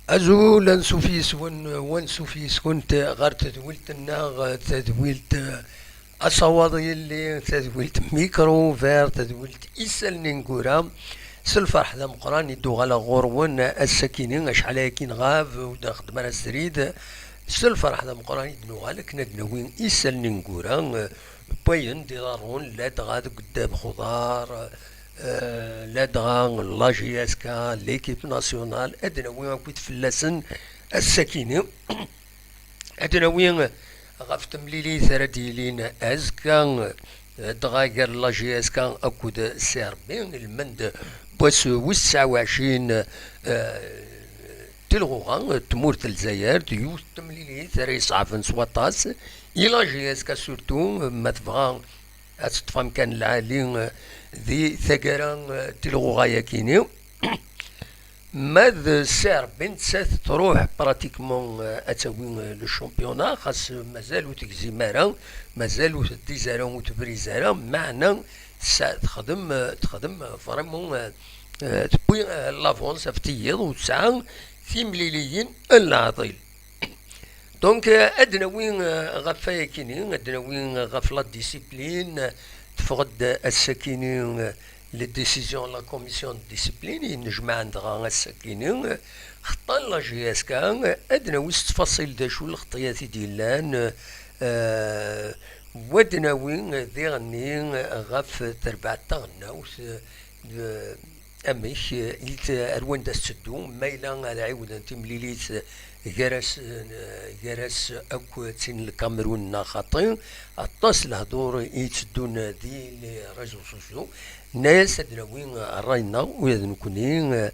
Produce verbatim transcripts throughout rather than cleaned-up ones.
Azul, ansuf yis-wen, wansuf yis-kent ɣer tedwilt-nneɣ, tadwilt Asawaḍ Yelli, tadwilt Micro Vert, tadwilt Isallen Ineggura. S lferḥ d ameqqran i d-uɣaleɣ ɣur-wen ass-akini, acḥal ayagi nɣab ur d-nxeddem ara srid. S lferḥ d ameqqran i d-nuɣal akken ad d-nawi Isallen Ineggura, eh, n wayen d-iḍerrun ladɣa deg uddab Xuḍar, eh, ladɣa la J S K, l'équipe nationale, ad d-nawi akk-it fell-asen ass-akini. Ad d-nawi ɣef temlilit ara d-yilin azekka, eh, dɣa gar la J S K akked C R B, ilmend n wass wis tesɛa u ɛecrin, eh, tilɣuɣa n tmurt n Lezzayer, d yiwet n temlilit ara yesɛafen s waṭas i la J S K, surtout ma tebɣa ad teṭṭef amkan lɛali, eh, di taggara, eh, tilɣuɣa-yakini. Ma d C R B nettat truḥ pratiquement, eh, ad tawi, eh, le championnat, xas mazal ur tegzim ara, mazal ur teddiz ara, ur tebriz ara, meɛna tesɛa, texdem, eh, texdem, eh, vraiment, eh, eh, tewwi, eh, l'avance ɣef tiyiḍ, u tesɛa timliliyin n leɛḍil. Donc, euh, ad d-nawi, euh, ɣef wayakini, ad d-nawi, euh, ɣef la discipline, euh, teffeɣ-d ass-akini, euh, les décisions n la commission de discipline, yennejmaɛen dɣa ass-akini, euh, xeṭṭan la J S K, euh, ad d-nawi s ttfaṣil d acu lxeṭṭiyat i d-yellan, euh, euh, wa d-nawi, euh, diɣenni, euh, ɣef terbaɛt taɣelnawt, euh, d-, amek, eh, i t-, ar wanda tetteddu, ma yella ad ɛiwden timlilit, eh, gar-as, eh, gar-as akk d tin n Lkamerun neɣ xaṭi, aṭas lehdur i yetteddun di les réseaux sociaux. Nna-yas ad d-nawi, eh, ṛṛay-nneɣ ula d nekkni, eh,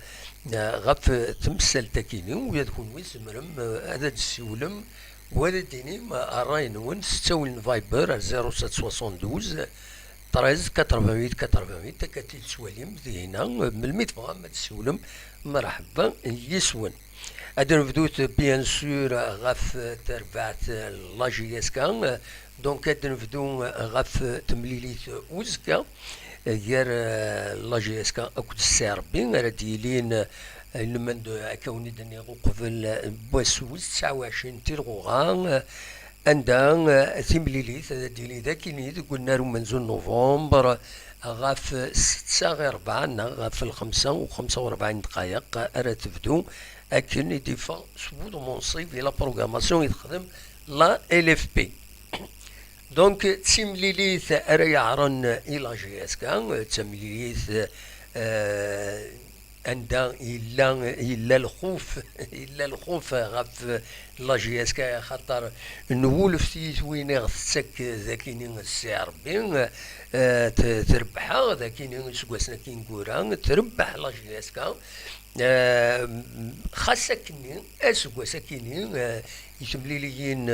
eh, ɣef temsalt-akini, ula d kenwi tzemrem, eh, ad d-tessiwlem, wa ad d-tinim ṛṛay-nwen s ttawil n Viber ar zéro sept soixante-douze treize quatre-vingt-huit quatre-vingt-huit, akka ad t-id-tettwalim dinna, melmi tebɣam ad tessiwlem, mreḥba yis-wen. Ad nebdut, bien sûr, ɣef terbaɛt la J S K. Donc, ad nebdu ɣef temlilit uzekka gar, eh, la J S K akked C R B, ara d-yilin, eh, ilmend, akka wen i d-nniɣ uqbel, eh, n wass wis tesɛa u ɛecrin tilɣuɣa, eh, anda, eh, timlilit ad d-tili d akini deg unnar umenzu n November ɣef setta ɣir rebɛa neɣ ɣef lxemsa u xemsa u rebɛin dqayeq ara tebdu, akken i d-iffeɣ s wudem unṣib i la programmation i texdem la L F P. Donc, d timlilit ara yeɛren i la J S K, d tamlilit, eh, anda yella, yella lxuf, yella lxuf ɣef la J S K, axaṭer nwulef tiyitwin i ɣ-tettak dakini C R B, eh, t-, trebbeḥ-aɣ dakini iseggasen-agi ineggura, trebbeḥ la J S K, eh, xas akkenni, aseggas-akini, eh, i temliliyin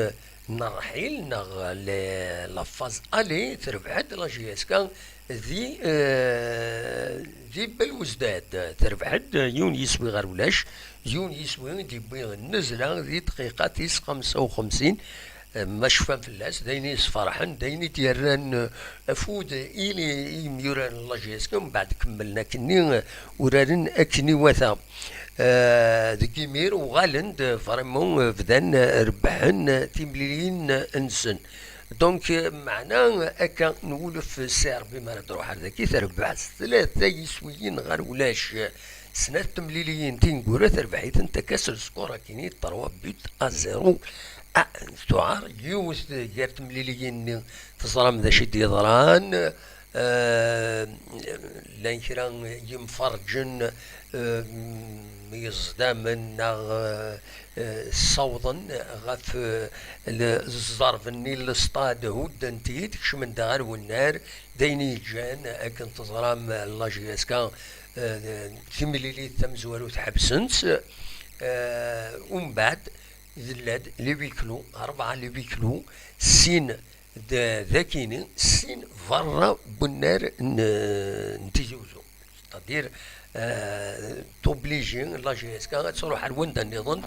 n ṛṛḥil neɣ le-, la phase aller, terbeḥ-d la J S K di, eh, di Belwezdad. Terbeḥ-d yiwen yiswi ɣer ulac, yiwen yiswi i d-yewwi nnezla di dqiqa tis xemsa u xemsin, eh, ma cfan fell-as, d ayen i yesferḥen, d ayen i d-yerran, eh, afud i li-, i yimyuraren n la J S K, mbeɛd kemmlen akkenni, eh, uraren akken iwata. Eh, deg imir uɣalen-d, vraiment, eh, bdan, eh, rebbḥen, eh, timliliyin-nsen. Donc, eh, meɛna, eh, akka nwulef C R B mi ara d-truḥ ar daki, terbeḥ s tlata yiswiyin ɣer ulac, eh, snat temliliyin tineggura terbeḥ-itent akka s lscore akini trois buts à zéro. Ah, tuɛer yiwet gar temliliyin-nni, teẓram d acu i d-yeḍran. Eh, llan kra n yimferǧen, eh, yeẓdamen neɣ, eh, ssawḍen ɣef, eh, le-, zzerb-nni n lestad, hudden-t-id, kecmen-d ɣer wennar, d ayen i yeǧǧan, akken teẓram, la J S K, eh, timlilit tamezwarut ḥebsen-tt, eh, umbeɛd, yella-d les huis clos, rebɛa les huis clos, sin d, d akini, sin berra n wennar n, n Tizi Uzzu. C'est-à-dire, euh, t'oblige la J S K ad truḥ ar wanda nniḍen,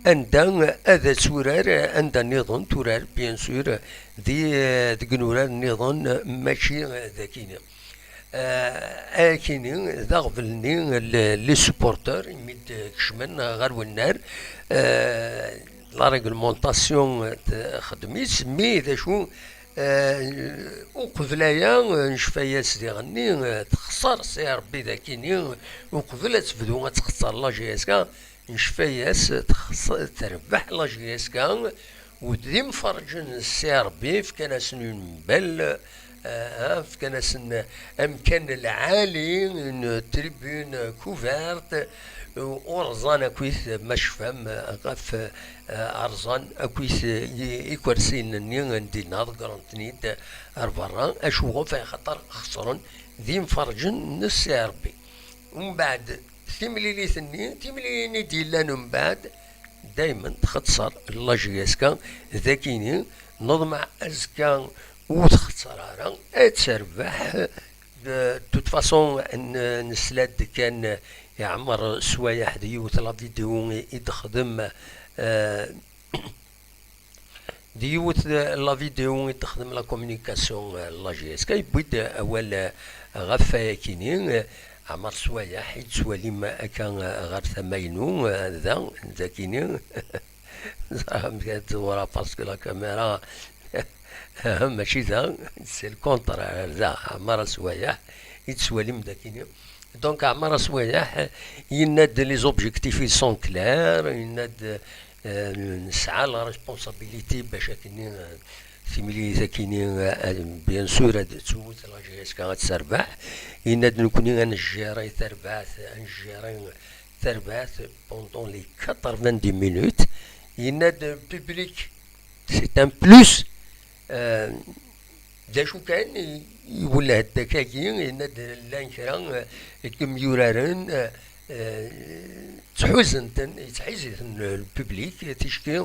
anda ad turar, anda nniḍen turar, bien sûr, di, deg inurar nniḍen, mačči d akini. Akini d aɣbel-nni, les supporters imi d-kecmen ɣer wennar, la réglementation texdem-itt, mi d acu, uqbel aya, ncfa-yas diɣenni, texṣer C R B d akini, uqbel ad tebdu ad txeṣṣer la J S K, ncfa-yas terbeḥ la J S K, u d imferrǧen n C R B fkan-asen une belle, fkan-asen amkan lɛali, une tribune couverte, ur rẓan akkit, ma tecfam, ɣef rẓan akkit ikersiyen-nni n dinna, ḍeggren-ten-id ar berra. Acuɣef? Axaṭer xesren d imferrǧen n C R B. Umbeɛd, timlilit-nni, timlilin i d-yellan umbeɛd, daymen txeṣṣer la J S K. D akini, neḍmeɛ azekka ur txeṣṣer ara, ad terbeḥ. De toute façon, nesla-d kan i Ɛmer Swayeḥ d yiwet la vidéo i d-texdem, d yiwet la vidéo i d-texdem la communication, la J S K, yewwi-d awal ɣef wayakini. Ɛmer Swayeḥ i d-tettwalim akka ɣer tama-inu, da, dakini. Ẓriɣ amek ad ẓewreɣ parce que la caméra, mačči da, c'est le contraire, da, Ɛmer Swayeḥ i d-tettwalim dakini. Donc, Ɛmer Swayeḥ yenna-d les objectifs ils sont clairs, yenna-d, euh, nesɛa la responsabilité bac akini, euh, timlilit akini, euh, bien sûr, ad twet la J S K ad terbeḥ. Yenna-d nekkni ad njérer tarbaɛt, ad njérer tarbaɛt pendant les quatre-vingt-dix minutes. Yenna-d public, c'est un plus. Euh, d acu kan, i-, iwelleh-d akkagi, yenna-d llan kra, eh, n yimyuraren, eh, eh, ttḥuzen-ten, yettḥizi-ten le public, ticki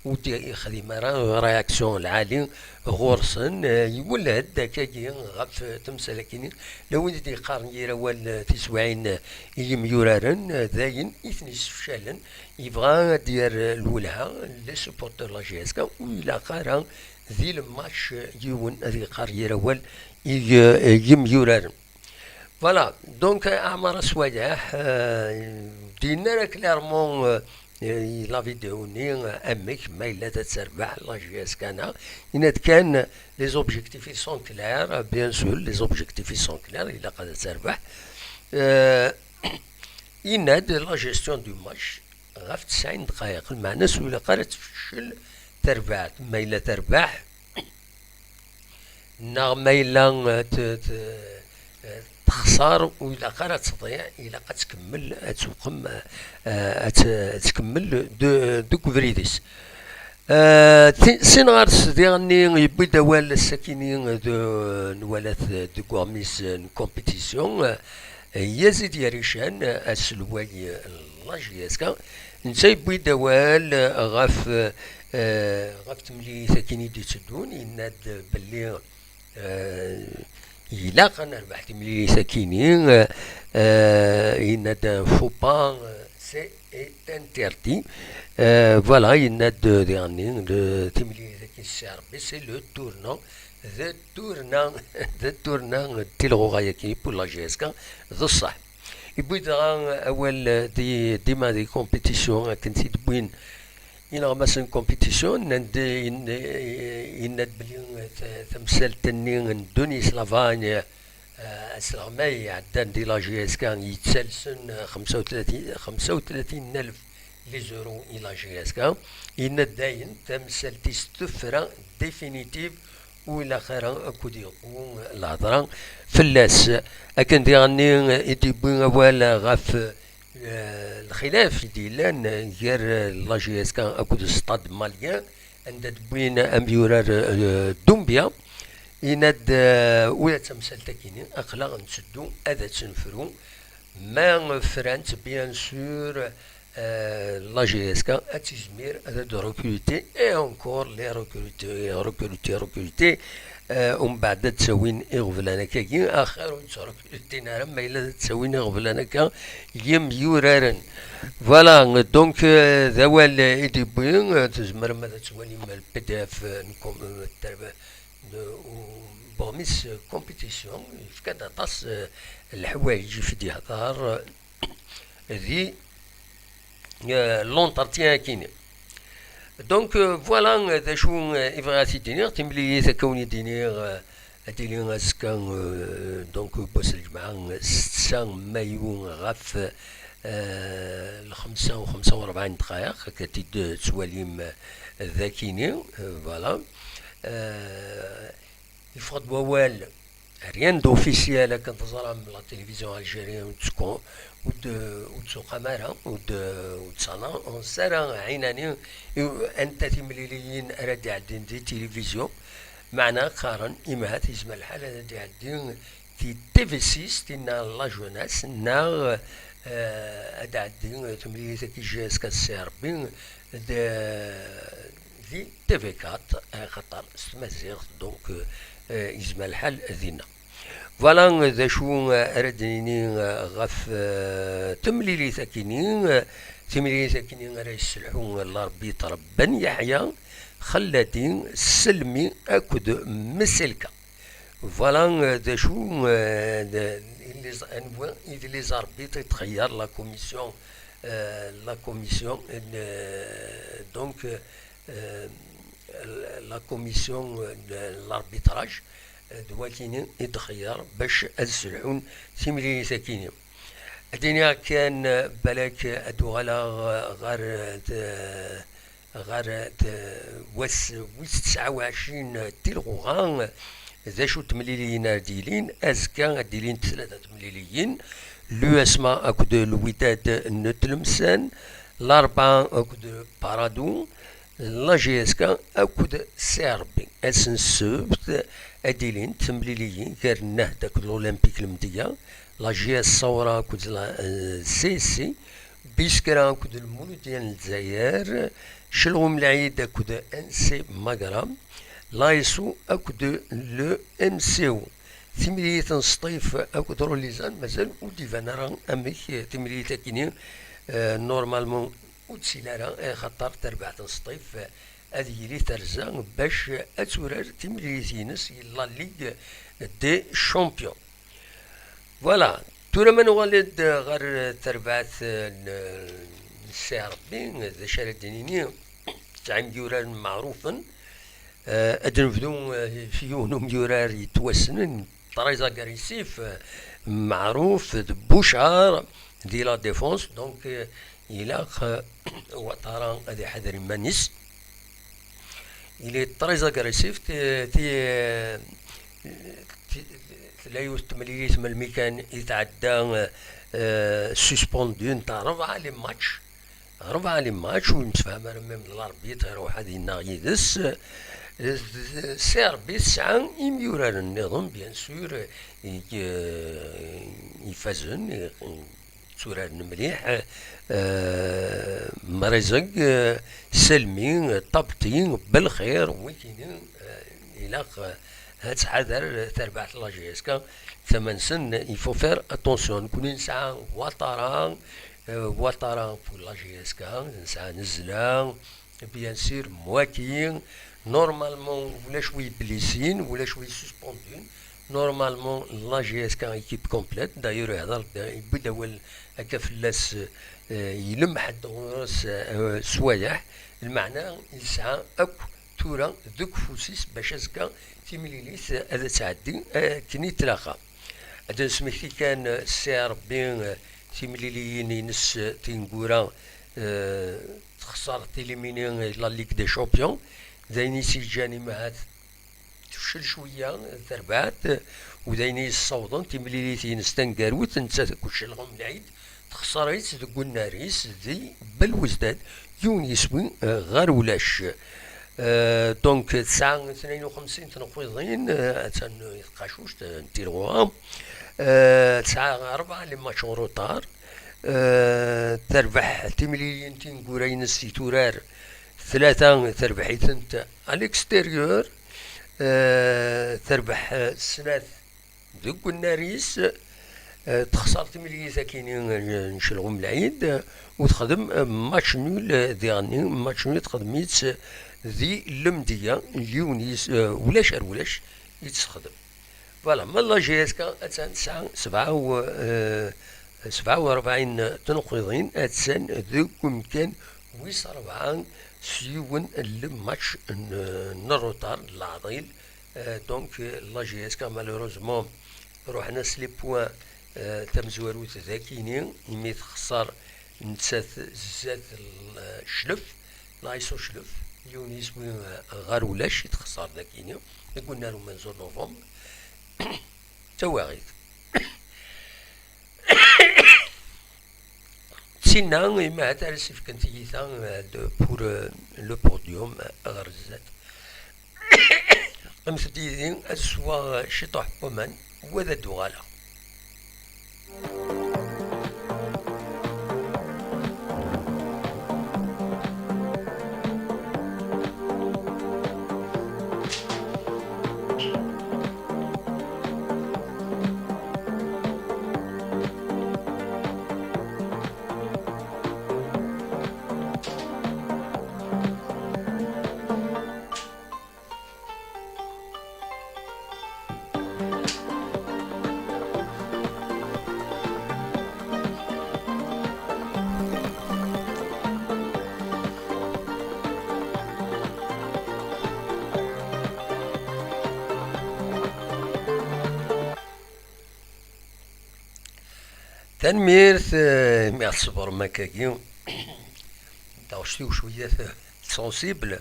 ur d-yexdim ara réaction lɛali ɣur-sen, eh, iwelleh-d akkagi ɣef temsal-agi. La win i d-yeqqaren yir awal, eh, tiswiɛin, eh, i yimyuraren, eh, d ayen i ten-yessefcalen, yebɣa ad d-yerr lwelha, les supporters la J S K, ur ilaq ara di le match yiwen ad yeqqar yir awal i, i yimyuraren. Voilà, donc, Ɛmer Aswayeḥ, euh, d-yenna ara clairement, euh, i la vidéo-nni, euh, amek ma yella ad terbeḥ la J S K neɣ, yenna-d kan les objectifs ils sont clairs, bien sûr, les objectifs ils sont clairs, ilaq ad terbeḥ. Euh, yenna-d la gestion du match, ɣef tesɛin dqayeq, lmeɛna-s ur ilaq ara ad tfeccel terbaɛt, ma yella terbeḥ, neɣ ma yella, eh, t-, t-, eh, texṣer, ur ilaq ara ad tḍiɛ, ilaq ad tkemmel, ad tewqem, eh, ad t-, ad tkemmel de-, deg ubrid-is. Eh, ti-, sin ɣer-s diɣenni yewwi-d awal sakini de, nwala-t deg uɣmis n compétition, eh, Yazid Yarican, aselway n la J S K, netta yewwi-d awal ɣef, eh, ɣef temlilit akin i d-itteddun, yenna-d belli, eh, ilaq ad nerbeḥ timlilit akini, eh, yenna-d un faux pas, eh, c'est interdit. Eh, voilà, yenna-d diɣenni, le, timlilit akin s C R B, c'est le tournant, de tournant, de tournant, tilɣuɣa-yaki, pour la J S K, d ṣṣeḥ. Yewwi-d dɣa awal di, dima di compétition, akken t-id-wwin ineɣmasen n compétition, nnan-d, yen-, yenna-d belli t-, tamsalt-nni n Denis Lavagne, eh, asleɣmay iɛeddan di la J S K, yettalsen, eh, xemsa u tlatin, xemsa u tlatin alef les euros i la J S K. Yenna-d dayen, tamsalt-is tefra, définitive, ur ilaq ara akk ad yeqqu lhedra fell-as. Akken diɣenni i d-yewwi awal ɣef, eh, lxilaf i d-yellan gar, eh, la J S K akked Stade Malien, anda d-wwin amyurar, eh, Doumbia, yenna-d, eh, ula d tamsalt-akini, aql-aɣ ntteddu ad tt-nefru. Ma frant, bien sûr, eh, la J S K ad tizmir ad d-recruter, et encore les recruter, recruter, recruter, eh, umbeɛd ad d-ttawin iɣeblan akkagi, axir ur tt-recrutin ara ma yella ad d-ttawin iɣeblan akka yemyuraren. Voilà, donc, eh, d awal i d-yewwi, eh, tzemrem ad twalim le P D F n com-, eh, terba-, de, u-, Bon, Miss Competition, yefka-d aṭas, eh, n leḥwayeǧ i d-yehḍer, eh, di, eh, l'entretien akini. Donc, eh, voilà, eh, d acu, eh, i bɣiɣ ad t-id-iniɣ, timlilit akka wen-id-iniɣ, eh, ad d-tili azekka, eh, donc, n wass n lǧemɛa, eh, setta mayu ɣef, eh, lxemsa u xemsa u rebɛin dqayeq, akka t-id-tettwalim, eh, d akini, eh, voilà. Eh, Yeffeɣ-d wawal, rien d'officiel, akken teẓram, la télévision algérienne ur d-, ur d-tuqam ara, ur d-, ur d-tessana, ur nesɛi ara ɛinani i anta timliliyin ara d-iɛeddin di tilivizyu, meɛna qqaren, imahat yezmer lḥal ad d-iɛeddi di T V six, tinna la jeunesse, neɣ, eh, ad d-iɛeddi timlilit-agi J S K S C R B, d-, di T V quatre, axaṭer s tmaziɣt, donc, eh, yezmer lḥal dinna. Voilà, eh, d acu, eh, ara d-nini, eh, ɣef, eh, temlilit akini, eh, timlilit akini ara yesselḥu l'arbitre Ben Yeḥya Xelladi, Selmi akked Mselka. Voilà, eh, d acu, eh, d, les, anwa i d les arbitres i txeyyer la commission, eh, la commission, eh, donc, eh, la commission, eh, de l'arbitrage, eh, d wakini i d-xeyyer bac ad sselḥun timlilit akini. Ad iniɣ kan, eh, balak ad uɣaleɣ, eh, ɣer, eh, ɣer, eh, wass wis tesɛa u ɛecrin tilɣuɣa, d acu temliliyin ara d-yilin? Azekka ad d-ilint tlata temliliyin, l'U S M A akked Lwidad n Tlemsan, Larebɛa akked Paradou, la J S K akked C R B. Ass n ssebt ad d-ilint temliliyin gar Nnehda akked l'Olympique Lemdeyya, la J S Saoura akked la, eh, C S C, Biskra akked Lmuludya n Lezzayer, Celɣum Lɛid akked N C Magra, l'A S O akked le M C O. Timlilit n Sṭif akked Rulizan mazal ur d-iban ara amek timlilit akini, eh, normalement ur d-tili ara, eh, axaṭer tarbaɛt n Sṭif, eh, ad yili terza bac ad turar timlilit-ines i la Ligue des Champions. Voilà, tura ma nuɣal-d ɣer terbaɛt n, n C R B, d acu ara d-nini? Tesɛa imyuraren meɛrufen. Eh, ad nebdu, eh, f yiwen umyurar yettwassnen, très agressif, eh, meɛruf d Bouchard di la défense, donc, eh, ilaq, eh, Ouattara ad iḥader iman-is. Il est très agressif. Ti, ti, ti, tella yiwet n temlilit melmi kan i tɛedda, eh, suspendu nteɣ rebɛa les matchs. Rebɛa les matchs, ur yemsefham ara même d l'arbitre, iruḥ ad yennaɣ yid-s. Eh, C R B tesɛa imyuraren nniḍen, bien sûr, i, eh, ifazen, i, tturaren mliḥ, eh, Mrizeg, eh, Selmi, eh, Tabti, Belxir, wigini, eh, ilaq, eh, ad tḥader, eh, terbaɛt la J S K, tama-nsen, il faut faire attention. Nekni nesɛa Ouattara, eh, Ouattara pour la J S K, nesɛa Nezla, bien sûr, Mouaki, normalement, ulac wi blessin, ulac wi suspendun. Normalement, la J S K équipe complète. D'ailleurs, yehder-d, yewwi-d awal akka fell-as, eh, yelmeḥ-d ɣur-s, eh, sswayeɛ. Lmeɛna, yesɛa akk tura deg ufus-is bac azekka timlilit ad tɛeddi akken i tlaqqa. Ad d-nesmekti kan, eh, C R B, eh, timliliyin-ines, eh, tineggura, eh, texṣer, tilimini la Ligue des Champions, d ayen i s-yeǧǧan imahat tefcel cwiya terbaɛt, u d ayen i yessawḍen timlilit-ines taneggarut, nettat akked Celɣum Lɛid, texṣer-itt deg unnar-is di Belwezdad, yiwen yiswi, eh, ɣer ulac. Eh, donc, tesɛa tnayen u xemsin tneqqiḍin, eh, attan tqacuct, eh, n tilɣuɣa. Eh, tesɛa rebɛa les matchs en retard. Eh, terbeḥ timliliyin tineggura-ines i turar, tlata terbeḥ-itent à l'extérieur. Eh, terbeḥ, eh, snat deg unnar-is, eh, texṣer timlilit akini, eh, n Celɣum Lɛid, eh, u texdem, eh, match nul, eh, diɣenni, match nul texdem-itt, eh, di Lemdeyya, yiwen yis-, eh, ulac ar ulac i tt-texdem. Voilà, ma la J S K attan tesɛa sebɛa u, eh, sebɛa u rebɛin tneqqiḍin, attan deg umkan wis rebɛa s yiwen n le match n, n rrutar n leɛḍil. Eh, donc, eh, la J S K, malheureusement, ruḥen-as les points, eh, tamezwarut d akini, imi texṣer nettat zdat l-, Cclef, la S O Cclef, yiwen yiswi, eh, ɣer ulac i texṣer d akini, deg unnar umenzu n novembre. D tawaɣit. Tinna, imahat ara s-ifken tiyita, eh, de, pour, eh, le podium, eh, ɣer zdat. Qqimet-d yid-i, ad sweɣ, eh, ciṭuḥ n waman, u ad d-uɣaleɣ. Tanemmirt, eh, imi ɣ-tṣebrem akkagi. Taɣect-iw cwiya t-, sensible.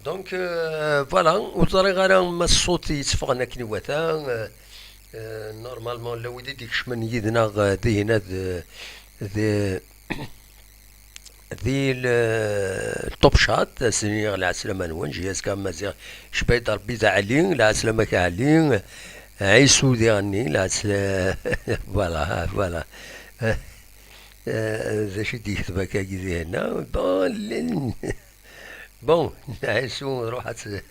Donc, euh, voilà, ur ẓriɣ ara ma ṣṣut yetteffɣen akken iwata. Euh, euh, normalement, la wid i d-ikecmen yid-neɣ, euh, dihin ad, euh, d-, di le, Top Chat, ad s-iniɣ lɛeslama-nwen, J S K Maziɣ, Cbayd Rebbi d Ɛli, lɛeslama-k a Ɛli, Ɛisu diɣenni, lɛesla-, voilà, voilà. Euh, d acu i d-yekteb akkagi dihin? Bon, lin-, bon, Ɛisu, ruḥ ad t-,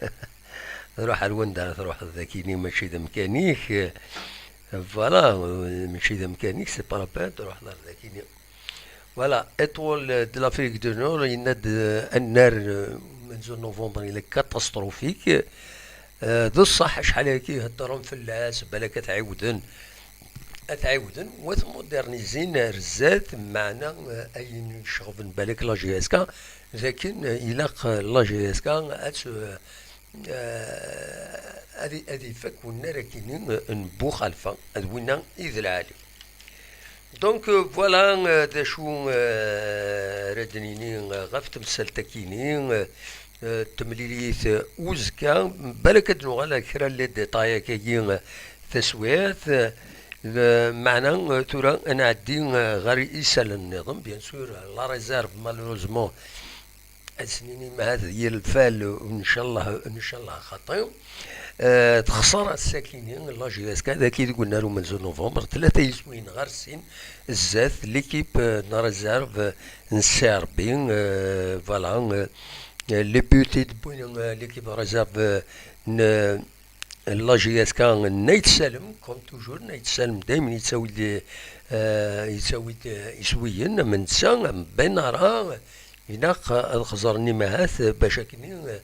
ruḥ ar wanda ara truḥeḍ, d akini mačči d amkan-ik. Voilà, mačči d amkan-ik, c'est pas la peine, truḥeḍ ar d akini. Voilà, Étoile de l'Afrique du Nord, yenna-d, euh, annar, euh, umenzu n novembre, il est catastrophique. Euh, d ṣṣeḥ, acḥal ayagi heddren fell-as, balak ad t-ɛiwden, ad t-ɛiwden, wa t-modernizin ar zdat, meɛna, eh, ayen iceɣben balak la J S K, d akken, eh, ilaq, eh, la J S K ad, eh, eh, ad i-, ad ifak wennar akini, eh, n Buxalfa, d winna i d lɛali. Donc, euh, voilà, euh, d acu, euh, ara d-nini, euh, ɣef temsalt-akini, euh, euh, temlilit, euh, uzekka, balak ad nuɣal ar kra n les détails akkagi, euh, taswiɛt, euh, meɛna, euh, tura ad nɛeddi, euh, ɣer isallen nniḍen, bien sûr, la réserve, malheureusement, ad s-nini ma ad yelfal, ncallah, ncallah xaṭi. Euh, texṣer ass-akini, la J S K, dagi deg unnar umenzu n novembre, tlata yiswiyen ɣer sin, zdat, l'équipe, euh, n réserve, euh, n Serbie, euh, voilà, euh, les buts i d-wwin, euh, l'équipe réserve, euh, n, la J S K n Ayt Salem, comme toujours, n Ayt Salem daymen yettawi-d, euh, yettawi-d, euh, iswiyen, am netta, am Benara, ilaq ad xeẓren imahat, bac akken, euh,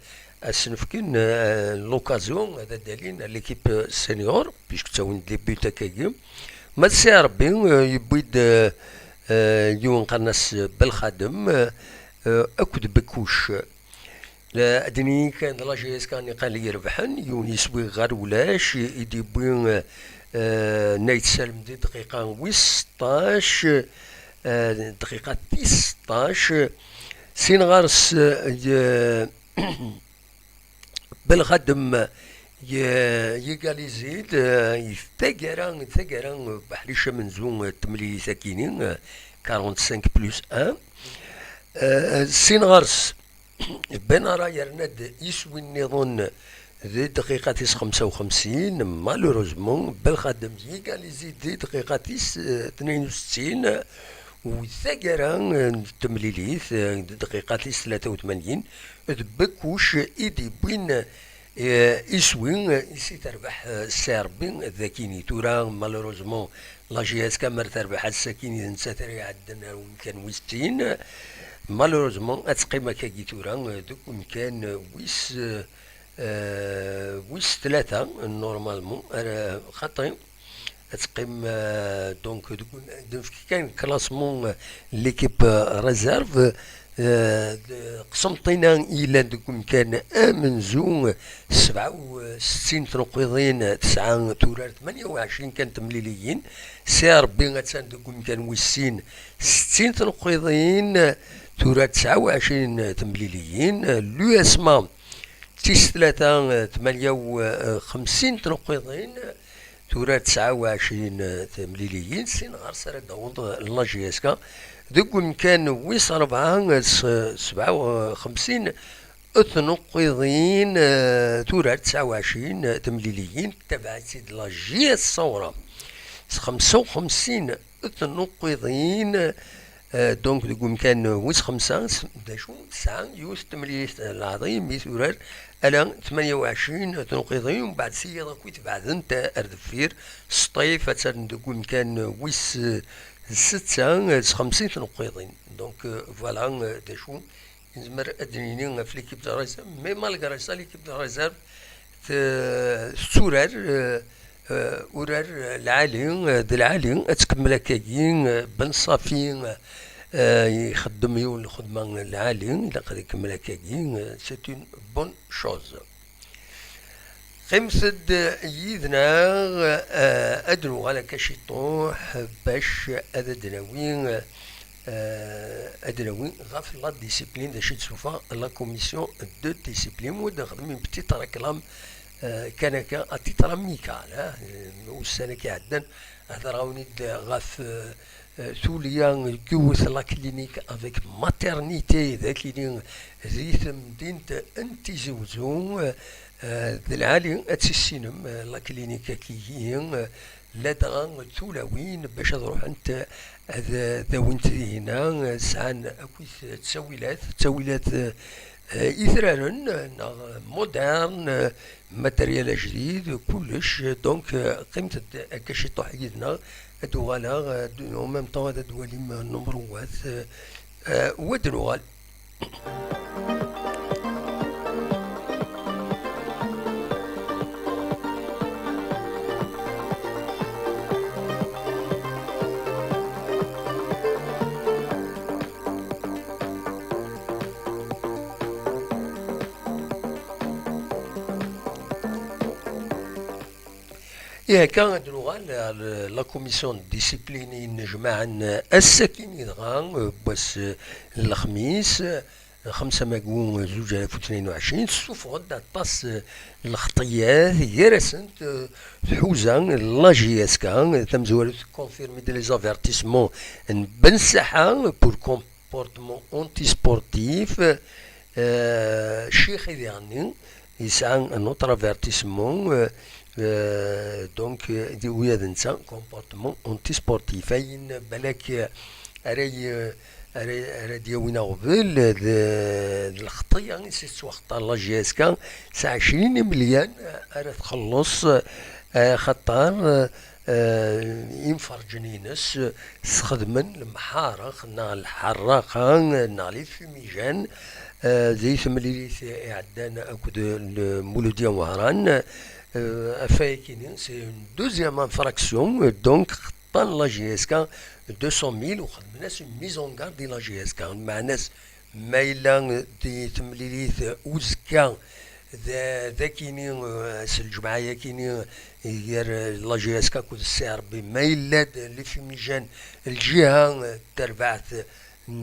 ad sen-fken, euh, l'occasion, ad ad-alin l'équipe senior, puisque ttawin-d les buts akkagi. Ma d Si Rebbi, euh, yewwi-d, euh, euh, yiwen qqaren-as Belxadem, euh, euh, akked Bekkuc. La, ad d-nini kan d la J S K niqal irebḥen, yiwen yiswi ɣer ulac, i d-yewwi, eh, Nayt Salem di dqiqa wis seṭṭac, eh, dqiqa tis seṭṭac. Sin ɣer-s, eh, Belxadem, ye-, yegalizi-d, eh, taggara, taggara, eh, Beḥric amenzu, eh, temlilit akini, eh, quarante-cinq plus un. Eh, sin ɣer-s, Benara yerna-d iswi nniḍen di dqiqa tis xemsa u xemsin, malheureusement, Belxadem yegalizi di dqiqa tis, eh, tnayen u settin, u taggara, eh, n temlilit, eh, di dqiqa tis tlata u tmanyin, d Bekkuc i d-yewwin, eh, iswi, eh, i si terbeḥ, eh, Serbie d akini. Tura, malheureusement, la J S K mer terbeḥ ass-akini d nettat ara iɛedden ar umkan wis sin. Malheureusement, ad teqqim akkagi tura, eh, deg umkan, eh, wis, eh, Euh, wis tlata, normalement, ara xaṭi, ad teqqim, euh, donc, deg un-, d-nefk kan classement, euh, l'équipe, euh, réserve, euh, d-, qsemṭina yellan deg umkan amenzu, sebɛa u settin tneqqiḍin tesɛa turart, tmanya u ɛecrin kan temliliyin. Si Rebbi attan deg umkan wis sin, settin tneqqiḍin, turart tesɛa u ɛecrin temliliyin. L'U S M A tis tlata, tmanya u xemsin tneqqiḍin, turart tesɛa u ɛecrin temliliyin. Sin ɣer-s ara d-taweḍ la J S K deg umkan wis rebɛa, s-, sebɛa u xemsin tneqqiḍin, turart tesɛa u ɛecrin temliliyin. Tabaɛet-id la J S K Saura s xemsa u xemsin tneqqiḍin. Euh, donc, deg umkan wis xemsa, s-, d acu, tesɛa yiwet temlilit, euh, leɛḍim i turar, ala tmanya u ɛecrin tneqqiḍin, umbeɛd si yiḍ akk i tbeɛdent ar deffir, Sṭif, attan deg umkan wis, euh, setta, euh, s xemsin tneqqiḍin. Donc, euh, voilà, euh, d acu nezmer ad d-nini ɣef l'équipe de réserve, mais malgré ça, l'équipe de réserve t-, tetturar, euh, euh, urar lɛali, euh, d lɛali, ad tkemmel akkagi, euh, Ben Safi, euh, ixeddem yiwen lxedma lɛali, ilaq ad ikemmel akkagi, euh, c'est une bonne chose. Qqimet-d yid-neɣ, euh, ad nuɣal akka ciṭuḥ bac ad d-nawi, euh, ad d-nawi ɣef la discipline, d acu i d-tufa la commission de discipline, u ad nexdem une petite réclame, euh, kan akka, à titre amical, hein, euh, ussan-agi iɛeddan, hedreɣ-awen-id ɣef, euh, euh, tulya n yiwet la clinique avec maternité, d akini di temdint n Tizi Uzzu, euh, euh, d lɛali ad tissinem, euh, la clinique-agi, euh, ladɣa tulawin bac ad ruḥent ad, ad awint dihina, euh, sɛan akkit ttawilat, ttawilat, euh, euh, itraren, euh, neɣ moderne, euh, matériel ajdid, kullec. Donc, euh, qqimet-d akka ciṭuḥ yid-neɣ, ad uɣaleɣ, euh, d-, en même temps ad d-walim, euh, numruwat, euh, euh, u ad nuɣal. Ihi akka ad nuɣal ɣer la commission de discipline i nnejmaɛen ass-agi dɣa, n wass n lexmis, xemsa mayu zuǧ alaf u tnin u ɛecrin, tessufeɣ-d aṭas n lxeṭṭiyat, gar-asent, eh, tḥuza la J S K, tamezwarut confirmé-d les avertissements n Ben Saḥa pour comportement antisportif, eh, Ccix Idiɣenni, yesɛa un autre avertissement, euh, euh, donc, euh, di ula d netta, comportement antisportif. Ayen balak, euh, ara y-, ara, ara d-yawin aɣbel, d, d lxeṭṭa-ya i s-tettwaxeṭṭa la J S K, s ɛecrin imelyan ara txelleṣ, euh, xaṭer, euh, euh, imferǧen-ines, euh, sxedmen lemḥareq neɣ lḥerraqa neɣ les fumigènes, euh, di temlilit iɛeddan akked Muludya Wehran, euh, ɣef wayagi-nni, c'est une deuxième infraction, euh, donc xeṭṭan la J S K deux cent mille u xedmen-as une mise en garde i la J S K, lmeɛna-s ma yella di temlilit uzekka d, d akini, eh, s lǧemɛa-yakini, eh, gar, eh, la J S K akked Ssi Rebbi, ma yella-d les fumigènes, lǧiha, eh, n terbaɛt n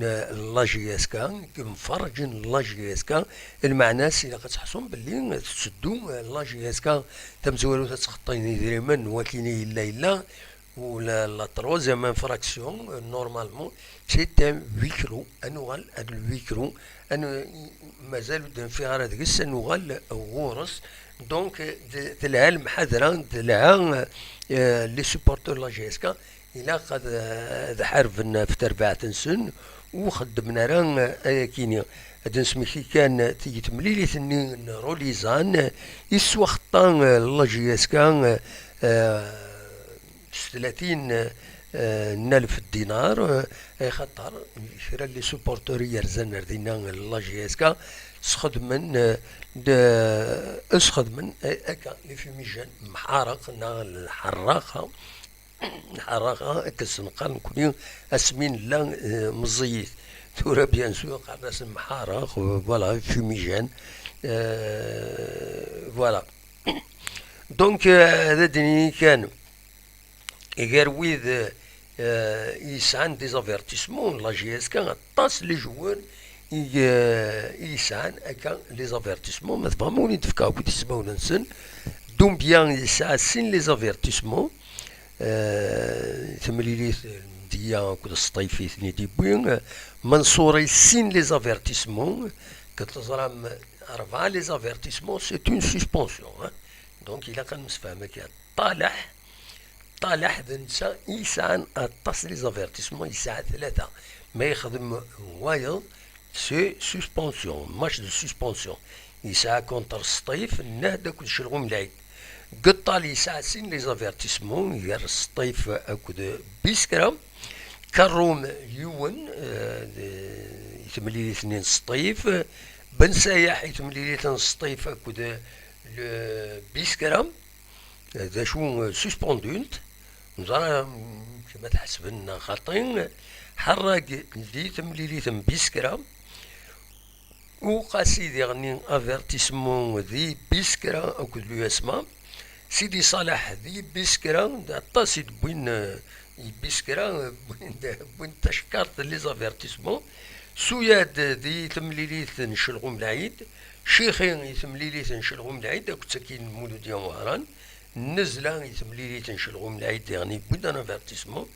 la J S K, imferrǧen n la J S K, lmeɛna-s ilaq ad teḥṣum belli tetteddu, eh, la J S K tamezwarut ad txeṭṭi idrimen n wakini yella yella, U la, la troisième infraction, euh, normalement, c'est un huis clos. Ad nuɣal ar le huis clos. Ad nu-, mazal ur d-nfiɣ ara deg-s, ad nuɣal ɣur-s. Donc, euh, d-, telha lemḥadra, telha, euh, les supporters de la J S K, ilaq ad, ad ḥarben ɣef terbaɛt-nsen, ur xeddmen ara, euh, ayakini. Ad nesmekti kan tigi temlilit-nni n Rolizan, i teswaxeṭṭa, euh, la J S K, euh, s tlatin n alef dinar, eh, axaṭer kra n les supporteurs i yerzan ar dinna n la J S K sxedmen, eh, d, sxedmen, eh, akka les fumigènes, mḥareq neɣ lḥerraqa, lḥerraqa akka s-neqqar nekkni asmi nella, eh, meẓẓiyit. Tura bien sûr qqaren-as mḥareq, eh, voilà, fumigène, eh, voilà. Donc, eh, ad d-nini kan, gar wid, eh, yesɛan des avertissements, la J S K aṭas n les joueurs i, eh, i yesɛan akka les avertissements, ma tebɣam ur d-fkeɣ akk ismawen-nsen. Doumbia yesɛa sin les avertissements, eh, timlilit n Doumbia akked Sṭif i ten-id-yewwi, eh, Mansouri sin les avertissements, que teẓram rebɛa les avertissements, c'est une suspension, hein. Donc, ilaq ad nemsefham akka. Ṭaleḥ, Ṭaleḥ d netta i yesɛan aṭas les avertissements, yesɛa tlata. Ma yexdem wayeḍ, c'est suspension, match de suspension. Yesɛa contre Sṭif, Nehd akked Celɣum Lɛid. Geṭṭal yesɛa sin les avertissements, gar Sṭif akked Biskra. Karrum yiwen, eh, d-, i temlilit-nni n Sṭif. Ben Sayaḥ i temlilit n Sṭif akked le Biskra. D acu, eh, suspendunt. Neẓra, mm, kma tḥesben neɣ xaṭi. Ḥerrag di temlilit n Biskra. Uqasi diɣen avertissement di Biskra akked l'U S M A. Sidi Ṣaleḥ di Biskra, d aṭas i d-wwin, eh, i Biskra, eh, wwin, wwin tacekkart n les avertissements. Suyad di temlilit n Celɣum Lɛid, Cixi i temlilit n Celɣum Lɛid akked tagi n Muludya Wehran, Nnezla i temlilit n Celɣum Lɛid diɣen i wwin un avertissement,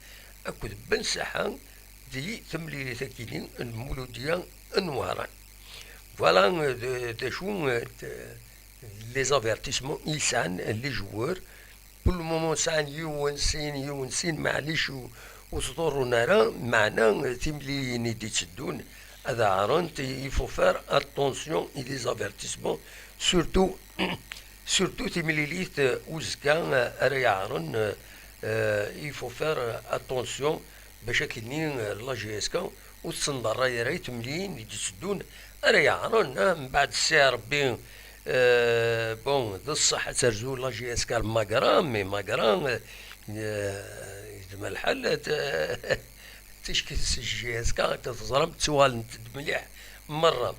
akked Ben Saḥa di temlilit akini n Muludya n Wehran. Voilà, euh, d, d acu, euh, t-, les avertissements i sɛan les joueurs. Pour le moment sɛan yiwen, sin, yiwen, sin, maɛlic ur, ur ttḍurrun ara, meɛna, euh, timliliyin i d-itteddun ad ɛerent, il faut faire attention i des avertissements, surtout, surtout timlilit, euh, uzekka, euh, ara yeɛren, euh, euh, il faut faire, euh, attention, bac akkenni, eh, la J S K ur tettenḍerray ara i temliyin i d-itteddun ara yeɛren, ah, mbeɛd ssi Rebbi, eh, bon, d ṣṣeḥ ad terzu la J S K Magra, mais Magra, eh, eh, yedma lḥal, eh, tickets n J S K akka teẓram ttuɣalent-d mliḥ merra.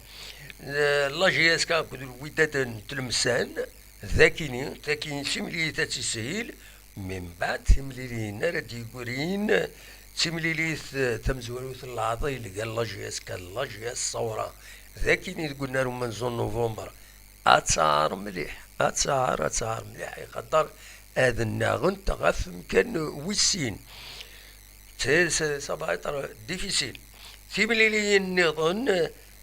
Eh, la J S K akked Lwidad n Tlemsan, d akini, d akini d timlilit ad tishil, Mbeɛd timliliyin ara d-yeggrin, d timlilit, eh, tamezwarut n leɛḍil gar la J S K d la J S Ṣawra, d akini deg unnar umenzu n Nuvember, ad tɛer mliḥ, ad tɛer, ad tɛer mliḥ, ixaṭer ad nnaɣent ɣef umkan wis sin. C'est, c'est, ça va être difficile. Timliliyin nniḍen,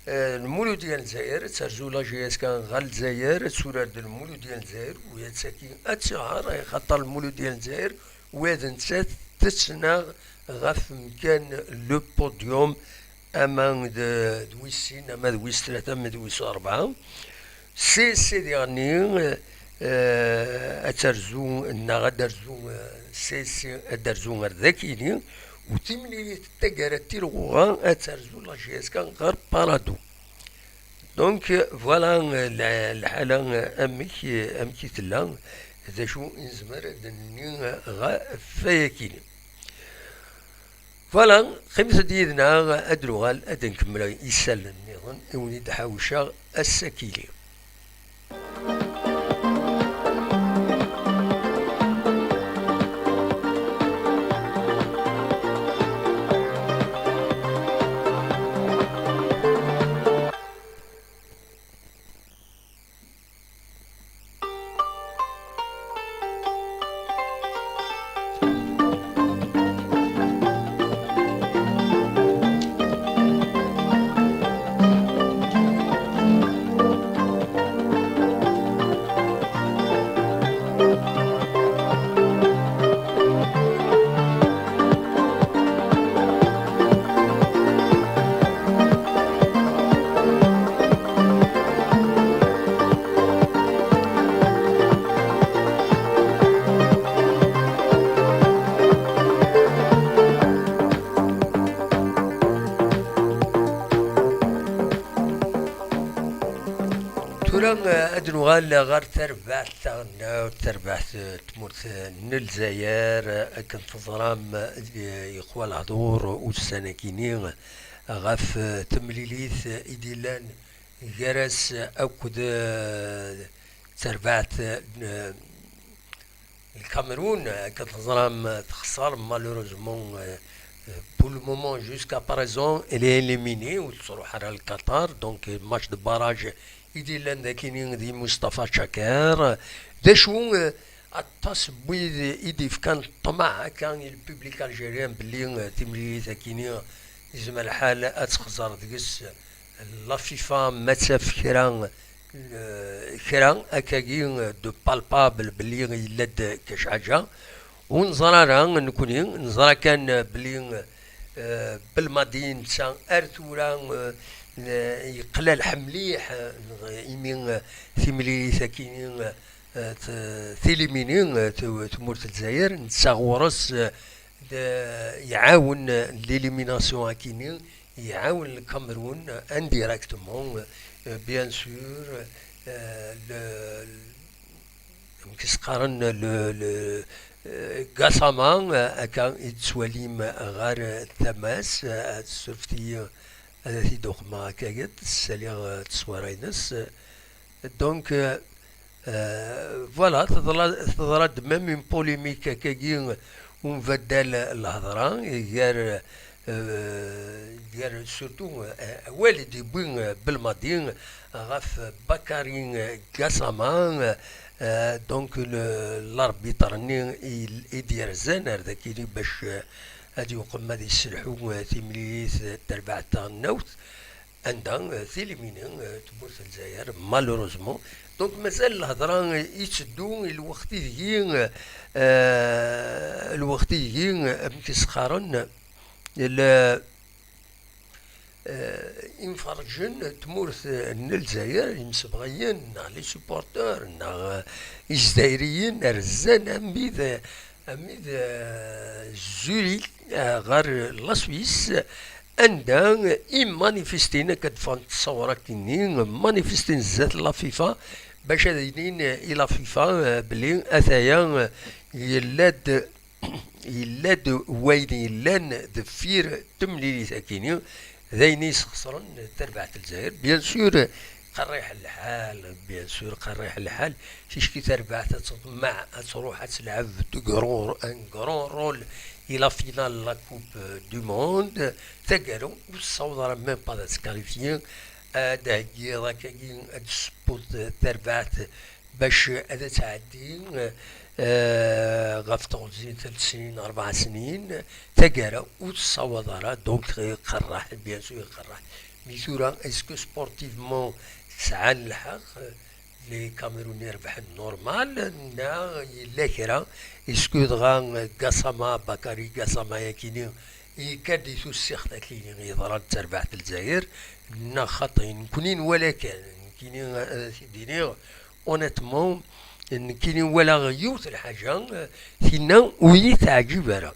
eh, Lmuludya n Lezzayer, ad terzu la J S K ɣer Lezzayer, ad turar d Lmuludya n Lezzayer, u ad tagi ad tɣer, axaṭer Lmuludya n Lezzayer, u ad nettat tettnaɣ ɣef mkan le podium, ama d, d wis sin, ama d wis tlata, ama d wis rebɛa. C S diɣenni, eh, ad terzu, neɣ ad terzu, eh, C S C ad terzu ar dakini, u timlilit n taggara d tilɣuɣa ad terzu la J S K ɣer Parado. Donc, voilà, eh, la, lḥala, eh, amek, eh, amek i tella, d acu i nezmer ad d-nini, eh, ɣef wayakini. Voilà, qqimet-d yid-neɣ, ad d-nuɣal ad nkemmel isallen nniḍen i wen-id-ḥawceɣ ass-akili. Ad nuɣal ɣer terbaɛt taɣelnawt, terbaɛt n tmurt n Lezzayer. Akken teẓram, yeqwa lehdur ussan-akini ɣef temlilit i d-illan gar-as akked, eh, terbaɛt n Lkamerun. Akken teẓram, texṣer, malheureusement, eh, pour le moment, jusqu'à présent, elle est éliminée, ur tettruḥ ara Qatar, donc, eh, match de barrage i d-illan d akini di Mustafa Chaker. D acu, eh, aṭas n wid i d-ifkan ṭṭmeɛ akka i le public algérien belli, eh, timlilit akini yezmer lḥal ad texẓer deg-s la FIFA ma taf kra, eh, kra akkagi de palpable belli yella-d kac ḥaǧa. Ur neẓra ara nekkni, neẓra kan belli, eh, Belmadi netta ar tura, eh, yeqla lḥem mliḥ, eh, imi, eh, timlilit akini, eh, t-, tilimini, eh, t-, tmurt n Lezzayer, netta ɣur-s, eh, d-, iɛawen, eh, l'élimination akini, iɛawen Lkamerun, eh, indirectement, eh, bien sûr, eh, le, amek i s-qqaren, le, le, eh, Gassama, eh, akka i d-tettwalim ɣer tama-s, eh, ad tessurfet-iyi ad t-id-uqmeɣ akka, ad saliɣ, eh, tteswara-ines. Donc, euh, euh, voilà, teḍra-, teḍra-d même une polémique akkagi, umbaddal lhedra gar, euh, gar surtout, euh, awal i d-yewwi, euh, Belmadi ɣef Bakari Gassama, euh, donc le, l'arbitre-nni i, i d-yerzan ar dakini bac, euh, ad yuqem ad yesselḥu, euh, timlilit, euh, terbaɛt taɣelnawt. Anda, eh, tilimini, eh, tewwet Lezzayer, malheureusement. Donc, mazal lhedra, eh, itteddu i lweqt ideg, eh, eh, lweqt ideg, eh, amek i s-qqaren, le, eh, imferrǧen n tmurt, eh, n Lezzayer, imsebɣiyen, neɣ les supporters, neɣ, eh, izzayriyen, rzan amid, eh, amid, eh, Zurich, eh, ɣer la Suisse, anda i manifestin, akka d-ffɣent ssawrat-nni, manifestin zdat la FIFA, bac ad inin i la FIFA, eh, belli ataya, eh, yella-d, yella-d wayen yellan deffir temlilit-akini, d ayen i yesxeṣren tarbaɛt n Lezzayer. Bien sûr, qerriḥ lḥal, bien sûr, qerriḥ lḥal. Ticki tarbaɛt ad teḍmeɛ, ad tṛuḥ ad telɛeb de grand, un grand rôle i la finale la Coupe du Monde. Taggara ur tessaweḍ ara même pas ad tqualifier, ad d-heggiḍ akkagi, ad d-tessewweḍ tarbaɛt bac ad tɛeddi, eh, ɣef teɣzi n telt snin, rebɛa snin. Taggara ur tessaweḍ ara, donc, eh, qerreḥ, bien sûr, qerreḥ. Mi tura, est-ce que sportivement sɛan lḥeqq? Les Camerounais rebḥen normal, neɣ yella kra? Est-ce que dɣa Gassama, Bakari Gassama yakini, yekka-d i tussiɣt akini yeḍran d tarbaɛt n Lezzayer, neɣ xaṭi? Nekkni nwala kan, nekkini, eh, ad t-id-iniɣ, honnêtement, nekkini walaɣ yiwet lḥaǧa, eh, tinna ur yi-teɛǧib ara.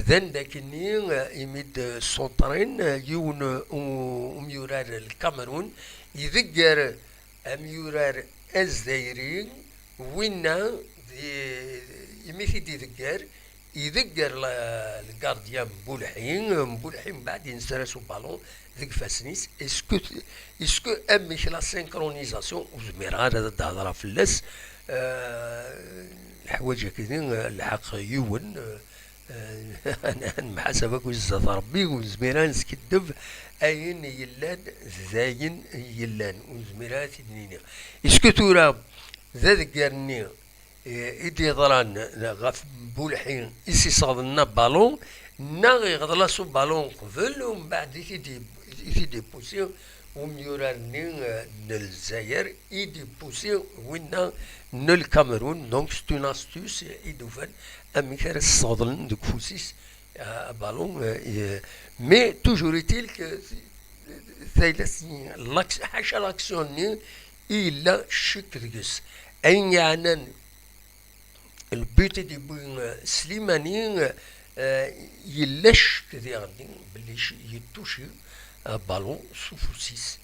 D anda akini, eh, imi d-ssutren, eh, yiwen, eh, u-, umyurar n Lkamerun, idegger amyurar azzayri, winna di, imi t-id-idegger, idegger la, le gardien Mbulḥi, Mbulḥi mbeɛd yensers ubalun deg ifassen-is. Est-ce que, est-ce que amek la synchronisation, ur zmireɣ ara ad d-hedreɣ fell-as, eh, leḥwaǧ akini, lḥeqq yiwen, eh, eh, ad nemḥasab akk zdat Rebbi, ur nezmir ara ad neskiddeb ayen yellan d ayen yellan, ur nezmir ara ad t-id-nini. Est-ce que tura d adegger-nni, eh, i d-yeḍran ɣef Mbulḥi i s-iseɣḍen abalun, neɣ iɣḍel-as ubalun qbel, umbeɛd i t-id-, i t-id-ipusi umyurar-nni, eh, n Lezzayer, i d-ipusi winna n Lkamerun. Donc, c'est une astuce i d-ufan amek ara s-sseɣḍlen deg ufus-is, eh, abalun, eh, i-, mais toujours est-il que tayla-s, l'ac-, ḥaca l'action-nni i yella ccek deg-s. Ayen yeɛnan le but i d-yewwi, eh, Slimani, eh, yella ccek diɣen belli c-, yettuci, eh, balun s ufus-is.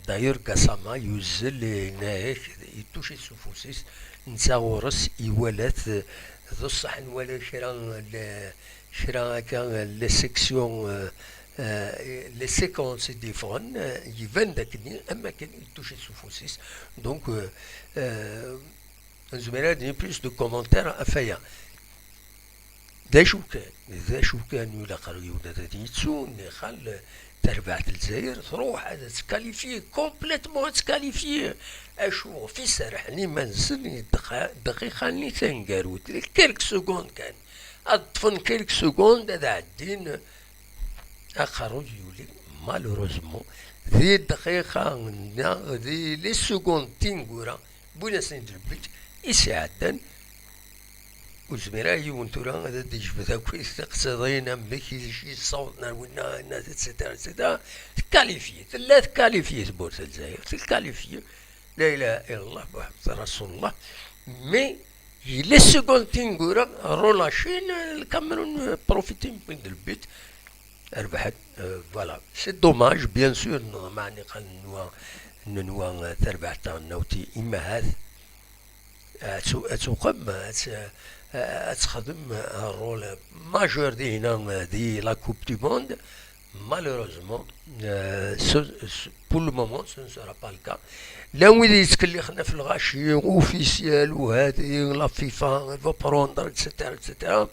D'ailleurs, Gassama yuzzel, yenna-ak, ittuc-it s ufus-is, netta ɣur-s iwala-t d ṣṣeḥ, nwala kra n le-, kra akka, les sections, euh, euh, les séquences i d-yeffɣen, euh, iban d akken am akken ittuc-it s ufus-is. Donc, euh, euh, nezmer ad d-nini plus de commentaires ɣef waya. D acu kan, d acu kan, ilaq ar yiwen ad yettu, nixal tarbaɛt n Lezzayer truḥ ad tettkalifyi, complètement ad tettkalifyi. Acu ɣef i serrḥen iman-nsen i ddeqa-, dqiqa-nni taneggarut, quelques secondes kan. Ad ṭṭfen quelques secondes ad ɛeddin, aqerruy yuli, malheureusement, di dqiqa neɣ di les secondes tineggura, wwin-asen-id le but, i s-iɛeddan. Ur zmireɣ yiwen tura ad d-yejbed akk tiqsiḍin, amek i yessawḍen ar winna, et cetera, et cetera. Tkalifyi, tella tkalifyi tmurt n Lezzayer, tkalifyi. La ilaha illallah, Muḥemmed Rasulullah. Mais les secondes tineggura relâchées, le Cameroun profite de le but. Rebḥen. Euh, voilà. C'est dommage, bien sûr, neḍmeɛ niqal nenwa, nenwa, euh, tarbaɛt taɣelnawt i, imahat. Ad tu-, ad tuqem, ad t-, ad texdem un rôle majeur dihina, euh, di la Coupe du Monde. Malheureusement, euh, ce, ce, pour le moment, ce ne sera pas le cas. Llan wid yettkellixen ɣef lɣaci, officiel, u hadi, la FIFA, elle va prendre, et cetera, et cetera.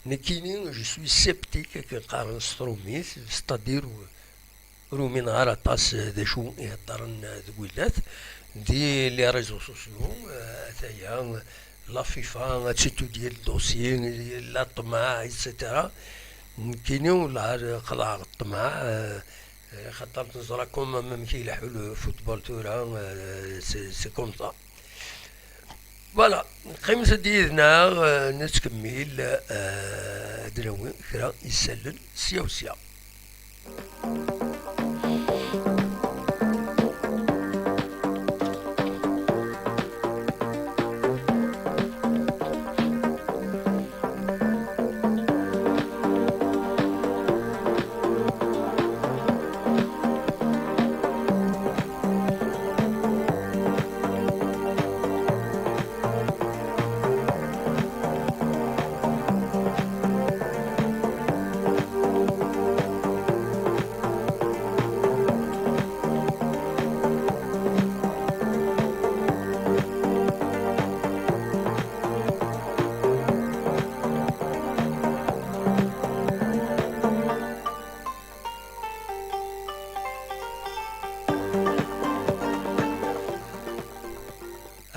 Nekkini, je suis sceptique, akken qqaren s trumit, c'est-à-dire, ur umineɣ ara aṭas d acu i heddren deg wilat, di les réseaux sociaux, euh, ataya, la FIFA ad titudye le dossier, la ṭṭmeɛ, et cetera. Nekkini ur la qellɛeɣ ṭṭmeɛ, euh, xaṭer neẓra quand même amek ileḥḥu le football tura, euh, c'est, c'est comme ça. Voilà, qqimet-d yid-neɣ, euh, nettkemmil, euh, ad d-nawi kra isallen sya u sya.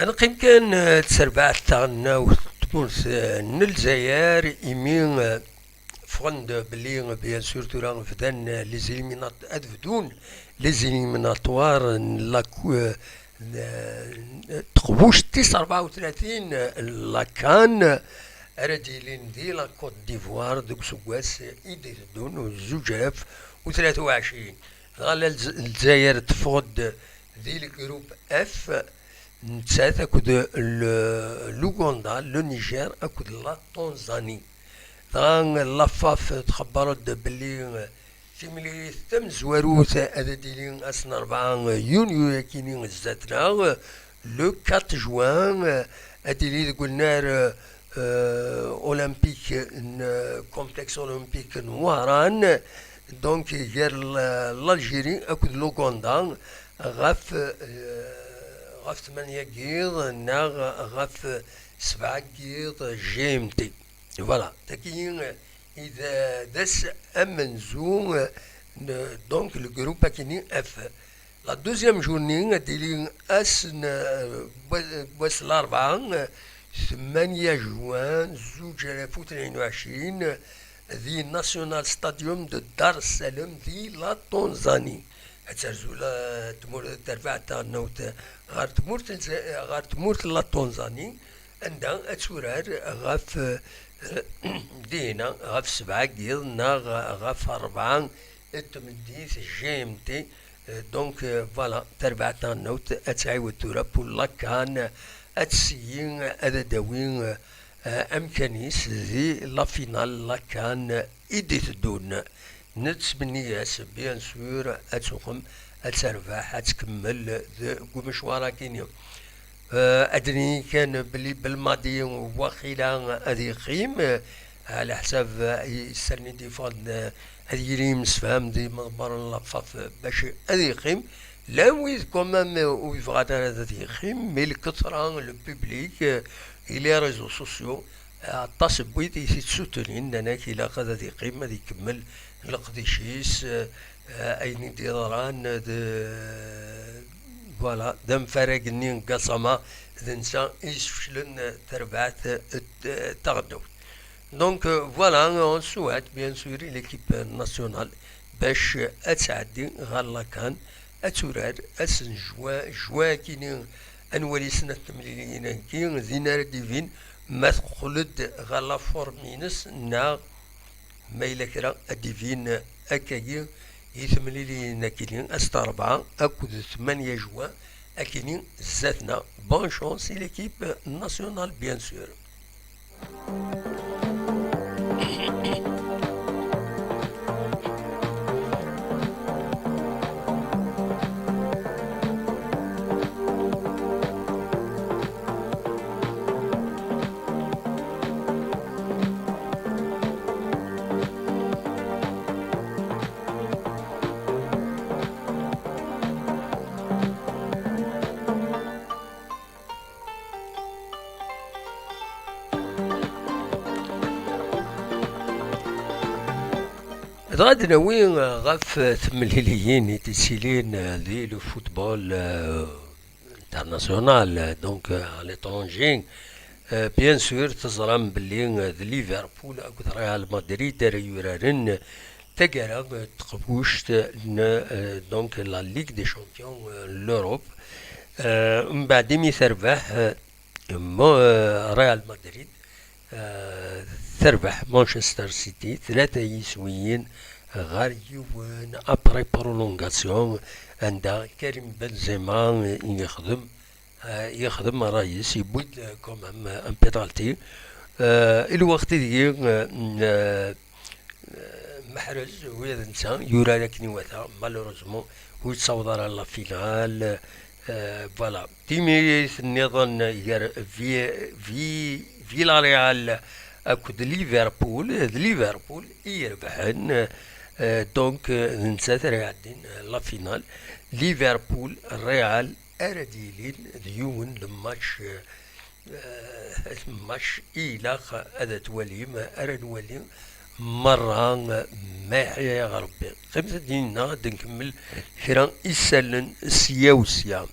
Ad neqqim kan, eh, d terbaɛt taɣelnawt n tmurt, eh, n Lezzayer, imi, eh, ffɣen-d belli, bien sûr, tura bdan, eh, les éliminat-, ad bdun les éliminatoires n la cou-, eh, n, eh, teqbuct tis rebɛa u tlatin, eh, n la CAN, ara d-yilin di la Côte d'Ivoire deg useggas i d-iteddun, zuǧ alaf u tlata u ɛecrin. Dɣa la Lez-, Lezzayer teffeɣ-d di le groupe F, nettat akked le, l'Ouganda, le Niger akked la Tanzanie. Dɣa la FAF txebber-d belli timlilit tamezwarut ad d-tili ass n rebɛa yunyu-yakini zdat-neɣ, le quatre juin, ad d-tili deg unnar, euh, olympique n, complexe olympique n Wehran, donc gar l-, l'Algérie akked l'Ouganda ɣef, euh, ɣef tmanya n yiḍ neɣ ɣef sebɛa n yiḍ G M T. Voilà, dagi i d, d ass amenzu, euh, n, donc le groupe akini F. La deuxième journée, ad d-tili ass n, euh, wa-, wass n larebɛa, tmanya juin, zuǧ alaf u tnin u ɛecrin, di National Stadium de Dar es Salaam di la Tanzanie. Ad terzu la tmur-, terbaɛt taɣelnawt ɣer tmurt n, ɣer tmurt n la Tanzanie, anda ad turar ɣef, eh, dihina ɣef sebɛa n yiḍ neɣ ɣef rebɛa n tmeddit G M T. Eh, donc, eh, voilà, tarbaɛt taɣelnawt ad tɛiwed tura pour la CAN, ad tseyyi ad d-tawi, eh, amkan-is di la finale la CAN i d-iteddun. Nettmenni-as, bien sûr, ad tuqem ad terbeḥ, ad tkemmel deg umecwar-agi-nni. Eh, ad d-nini kan belli Belmadi waqila ad yeqqim, eh, ɛla ḥsab, eh, isali d-yeffɣen, eh, ad yili yemsefham d imeḍbaren n Lafaf, eh, bac ad yeqqim. Llan wid quand même, eh, ur yebɣan ara ad yeqqim, mais lketra, le public, eh, et les réseaux sociaux, eh, aṭas n wid i t-id-sutnin, nnan-ak ilaq ad, ad yeqqim, ad ikemmel leqdic-is, eh, eh, ayen i d-yeḍran, eh, d, voilà, d amfarag-nni n Gassama, d netta i yesfeclen, eh, tarbaɛt, eh, t-, eh, taɣelnawt. Donc, euh, voilà, on souhaite, bien sûr, i l'équipe nationale bac ad tɛeddi ɣer la CAN, ad turar ass n jwa, jwa-agi-ni, ad nwali snat temliliyin-agi, din ara d-ibin ma teqqel-d ɣer la forme-ines neɣ ma yella kra ad d-ibin akkagi i temliliyin-agi-ni, ass n rebɛa akked tmanya jwa, akini zdat-neɣ. Bonne chance i l'équipe nationale, bien sûr. Dɣa ad nawi ɣef temliliyin i d-yettilin di le football, euh, international, donc, euh, à l'étranger. Euh, bien sûr, teẓram belli, euh, d Liverpool akked Real Madrid ara yuraren taggara, euh, n teqbuct n, euh, donc la Ligue des Champions, euh, n l'Europe. Euh, mbeɛd imi terbeḥ, euh, Mo-, euh, Real Madrid, euh, terbeḥ Manchester City tlata yiswiyen ɣer yiwen après prolongation, anda Karim Benzema, euh, yexdem, euh, yexdem ṛṛay-is, yewwi-d, euh, quand même, euh, un penalty. Euh, i lweqt ideg, euh, euh, Mahrez, ula d netta yurar akken iwata, malheureusement, ur yettaweḍ ara la finale. Euh, voilà. Timirit nniḍen gar Vi-, Vi-, Villarreal akked Liverpool, d Liverpool i irebḥen. Euh, donc, euh, d nettat ara iɛeddin, euh, la finale. Liverpool, Real, ara d-yilin d yiwen n match, euh, eh, match i ilaq ad t-twalim, ara nwali merra, ma iḥya-yaɣ Rebbi. Qqimet ad d-ninna, ad nkemmel kra isallen sya u sya.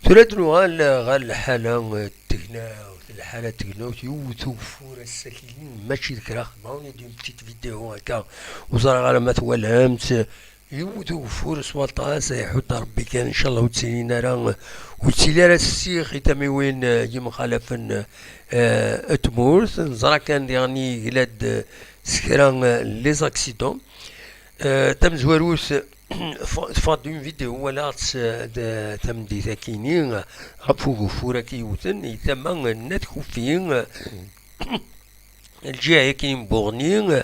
Tura ad nuɣal ɣer lḥala n tegnawt, lḥala n tegnawt, yewwet ugeffur ass-agi, mačči d kra, xedmeɣ-d une petite vidéo akka, ur ẓriɣ ara ma twalam-tt, yewwet ugeffur s waṭas, iḥudd Rebbi kan, ncallah ur ttilin ara, ur ttili ara ssix i tamiwin, eh, yemxalafen, eh, n tmurt. Neẓra kan diɣen yegla-d, eh, s kra, eh, les accidents. Eh, tamezwarut, f-, teffeɣ-d une vidéo, walaɣ-tt, eh, d-, tameddit-akini, eh, ɣef ugeffur akka yewten, i tama n At Kufi, eh, lǧiha-yaki n Buɣni,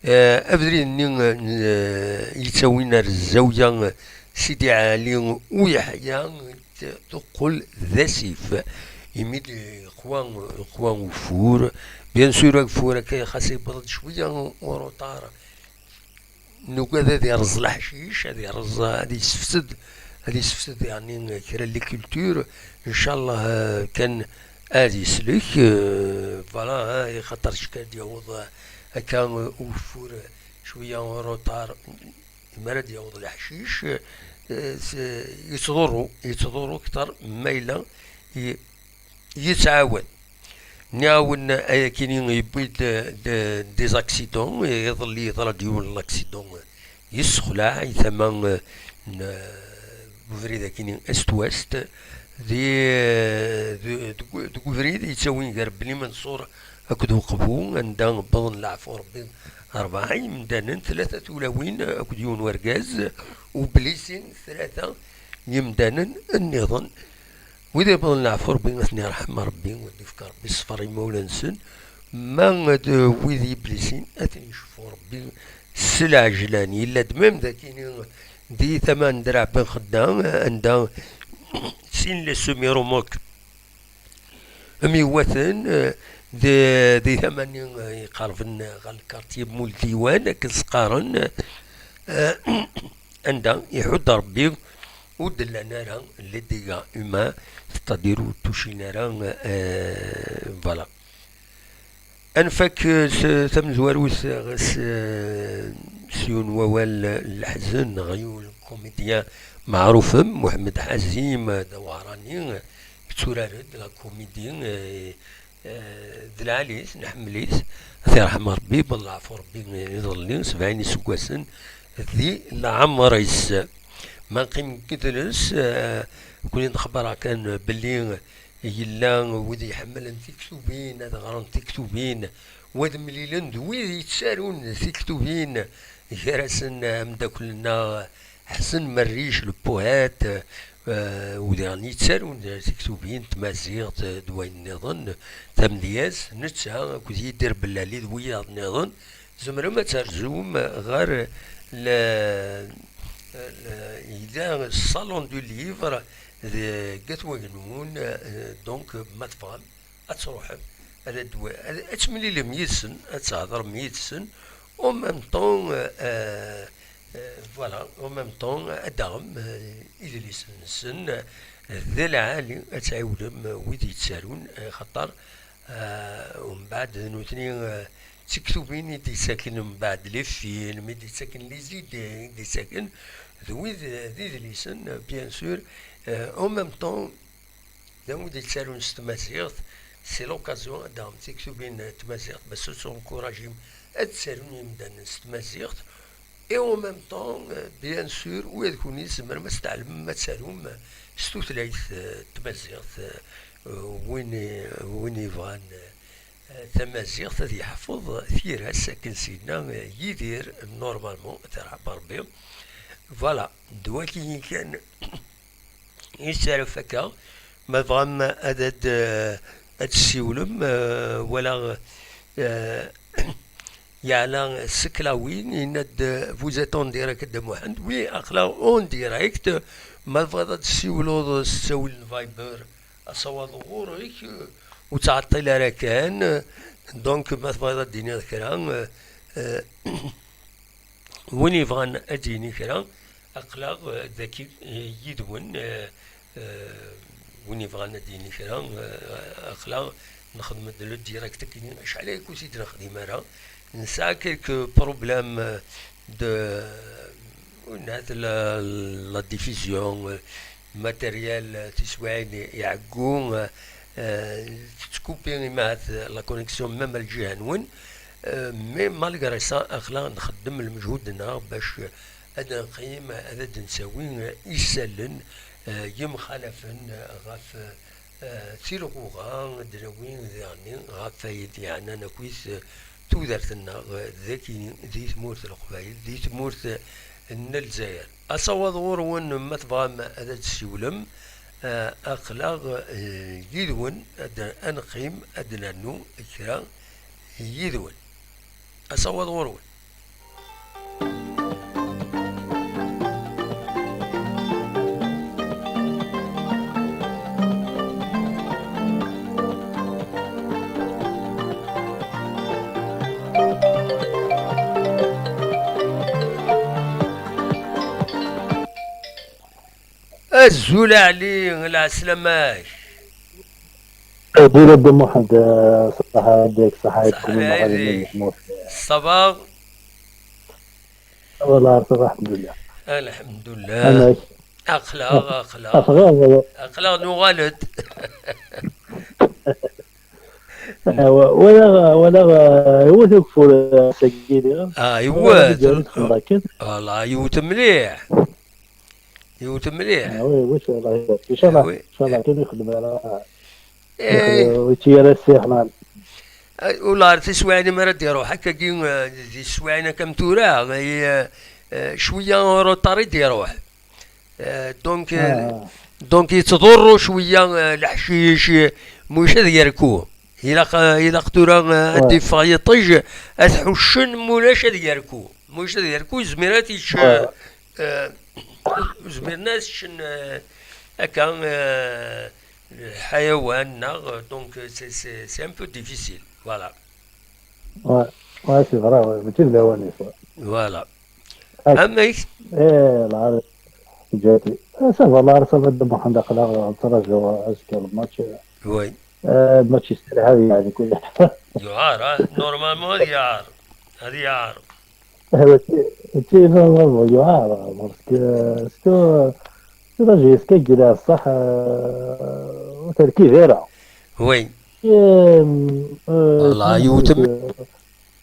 eh, abrid-nni, eh, yettawin ar zzawya Sidi Ɛli Uyeḥya, t-, teqqel d asif. Imi d-, yeqwa, yeqwa ugeffur. Bien sûr, ageffur akka xas yewweḍ-d cwiya uruṭar, nugad ad yerẓ leḥcic, ad yerẓ, ad yessefsed, ad yessefsed, yeɛni, kra n les cultures. Ncallah, eh, kan ad yeslek, eh, voilà, eh, ixaṭer ckan ad yaweḍ, eh, akka, eh, ugeffur, eh, cwiya en retard, mi ara d-yaweḍ leḥcic, eh, s-, yettḍurru, yettḍurru kter ma yella i-, yettɛawan. Nniɣ-awen ayakini yewwi-d, d-, des accidents, iḍelli yeḍra-d yiwen n l'accident, yessexlaɛ i tama, eh, n, eh, ubrid akini est-ouest, di, eh, di, deg, deg ubrid yettawin gar Bni Menṣur akked Uqbu, anda wwḍen leɛfu Rebbi rebɛa yimdanen, tlata tulawin akked yiwen wergaz, u Blisin tlata yimdanen nniḍen. Wid yewwḍen leɛfu Rebbi, ad ten-yerḥem Rebbi, ad d-yefk Rebbi ṣṣber i yimawlan-nsen, ma d wid yeblisin, ad ten-yecfu Rebbi s lɛejlan. Yella-d même d akini di tama n Draɛ Ben Xedda, anda sin les semi-remorques myewwaten, eh, di, di tama-nni, eh, iqerben ɣer lkartye Muldiwan, akken s-qqaren, eh, anda iḥudd Rebbi ur d-llan ara les dégâts humains, c'est-à-dire ur tucin ara, eh, voilà. Ad nfak, eh, s tamezwarut, eh, ɣas, eh, s yiwen wawal, eh, n leḥzen, neɣ yiwen comédien meɛrufen, Muḥemmed Ḥazim, eh, d aweɛrani, eh, yetturar-d la comédie, eh, eh, d lɛali-s, nḥemmel-it, ad t-yerḥem Rebbi, yewweḍ leɛfu Rebbi iḍelli, sebɛin iseggasen di leɛmer-is. Ma neqqim deg yidles, eh, nekkni nxebber kan belli yella wid iḥemmlen tiktubin, ad ɣren tiktubin, wad mlilen d wid yettarun tiktubin, gar-asen ameddakel-nneɣ Ḥsen Merric, le poète, eh, u diɣen yettarun tiktubin n tmaziɣt, eh, d wayen nniḍen, tamedyazt, netta akked Yidir Bellali d wiyaḍ nniḍen, tzemrem ad terzum ɣer le, le, yella Salon du Livre deg At Wagnun, eh, donc ma tebɣam ad truḥem, ad, ad, ad, ad temlilem yid-sen, ad thedrem yid-sen, en même temps, euh, euh, voilà, en même temps, ad d-taɣem, euh, idlisen-nsen, euh, d lɛali ad tɛiwnem, euh, wid yettarun, euh, xaṭer, euh, umbeɛd d nutni, euh, d tiktubin i d-yettaken umbeɛd les films, i d-yettaken les idées, i d-yettaken d wid, euh, d idlisen, euh, bien sûr, euh, en même temps, d wid yettarun s tmaziɣt, c'est l'occasion ad d-taɣem tiktubin n tmaziɣt, bac ad tenkurajim ad ttarun yimdanen s tmaziɣt, et en même temps, euh, bien sûr, ula d kunwi tzemrem ad tɛelmem ad tarum s tutlayt, euh, n tmaziɣt, euh, win i, win yebɣan, euh, tamaziɣt ad yeḥfeḍ tira-s akken s-yenna, euh, Yidir, normalement, ad t-yerḥem Rebbi. Voilà, d wagi kan. Yes, ara fakkeɣ. Ma tebɣam ad, ad, ad tessiwlem, eh, wala, eh, yeɛna Seklawi, yenna-d, eh, vous êtes en direct, Dda Muḥend. Oui, aql-aɣ en direct. Ma tebɣiḍ ad tessiwleḍ s ttawil n Viber, asawaḍ ɣur-k, eh, ur ttɛeṭṭil ara kan. Donc, ma tebɣiḍ ad d-tiniḍ kra, eh, eh, Win yebɣan ad d-yini kra, aql-aɣ, eh, dagi, eh, yid-wen, eh, eh, win yebɣan ad d-yini kra, eh, aql-aɣ nexdem-d le direct akkin, acḥal ayakk ur t-id-nexdim ara. Nesɛa quelques problèmes, eh, de, eh, la, la diffusion, eh, matériel, eh, tiswiɛin iɛeggu, eh, eh, tettkupi imahat la connexion même lǧiha-nwen. Euh, mais malgré ça, aql-aɣ nxeddem lmeǧhud-nneɣ bac ad neqqim, ad d-ntawi isallen, euh, yemxalafen ɣef, euh, tilɣuɣa, ad d-nawi daɣen ɣef wayen yeɛnan akkit, euh, tudert-nneɣ, euh, dagi di tmurt n Leqbayel, di tmurt n Lezzayer. Asawaḍ ɣur-wen, ma tebɣam ad d-tessiwlem, euh, aql-aɣ, euh, yid-wen, ad, ad neqqim, ad d-nernu kra yid-wen. Asawaḍ ɣur-wen. Azul a Ɛli, lɛeslama-k. Azul a Dda Muḥend, eh, ṣaḥa yid-k, ṣaḥa yid-k. Ça va? Voilà, ça va, alḥemdulillah. Alḥemdulillah. Amek? Aql-aɣ, aql-aɣ. Aql-aɣ. Aql-aɣ nuɣal-d. Ah, wa- walaɣ, walaɣ, ah, iwet ugeffur, ah, ass-agi diɣen. Ah, iwet. Walaɣ igerrez akken. Voilà, iwet mliḥ. Iwet mliḥ. Ah, oui, oui, inchallah, inchallah, oui. Inchallah, kan ixdem ara. Eh. Ixdem, ur yettiri ara ssiḥman. Eh, ula ɣer tiswiɛin mi ara d-iruḥ, akkagi, eh, di teswiɛin akka am tura, eh, eh, cwiya en retard i d-iruḥ. Eh, donc, eh, ah, donc yettḍurru cwiya, eh, leḥcic, eh, mulac ad yerku. Ilaq, eh, ilaq tura, eh, ad d-iffeɣ yiṭij, ad t-ḥuccen, mulac ad yerku. Mulac ad yerku, yezmir ad t-yečč, eh, eh, ur zmiren ad t-ččen, eh, akka, eh, lḥayawan, neɣ, donc, c'est, c'est, c'est un peu difficile. Voilà. Ouais, ouais, c'est vrai, ouais. Mačči d lawan-is, ouais. Voilà. Amek? Eh, lɛar-, ǧati. Eh, ça va, lɛar, ça va, Dda Muḥend, aql-aɣ ntraǧu azekka lmatch. Oui. Eh, match yesserhab, yeɛni, kul. Yuɛer, ah, normalement ad yeɛer. Ad yeɛer. Eh, mačči, mačči normalement, yuɛer, parce que, surtout, surtout, jusqu'à Guinée, صح, eh, ur terkib ara. Oui. Eh, eh, والله, yiwet n-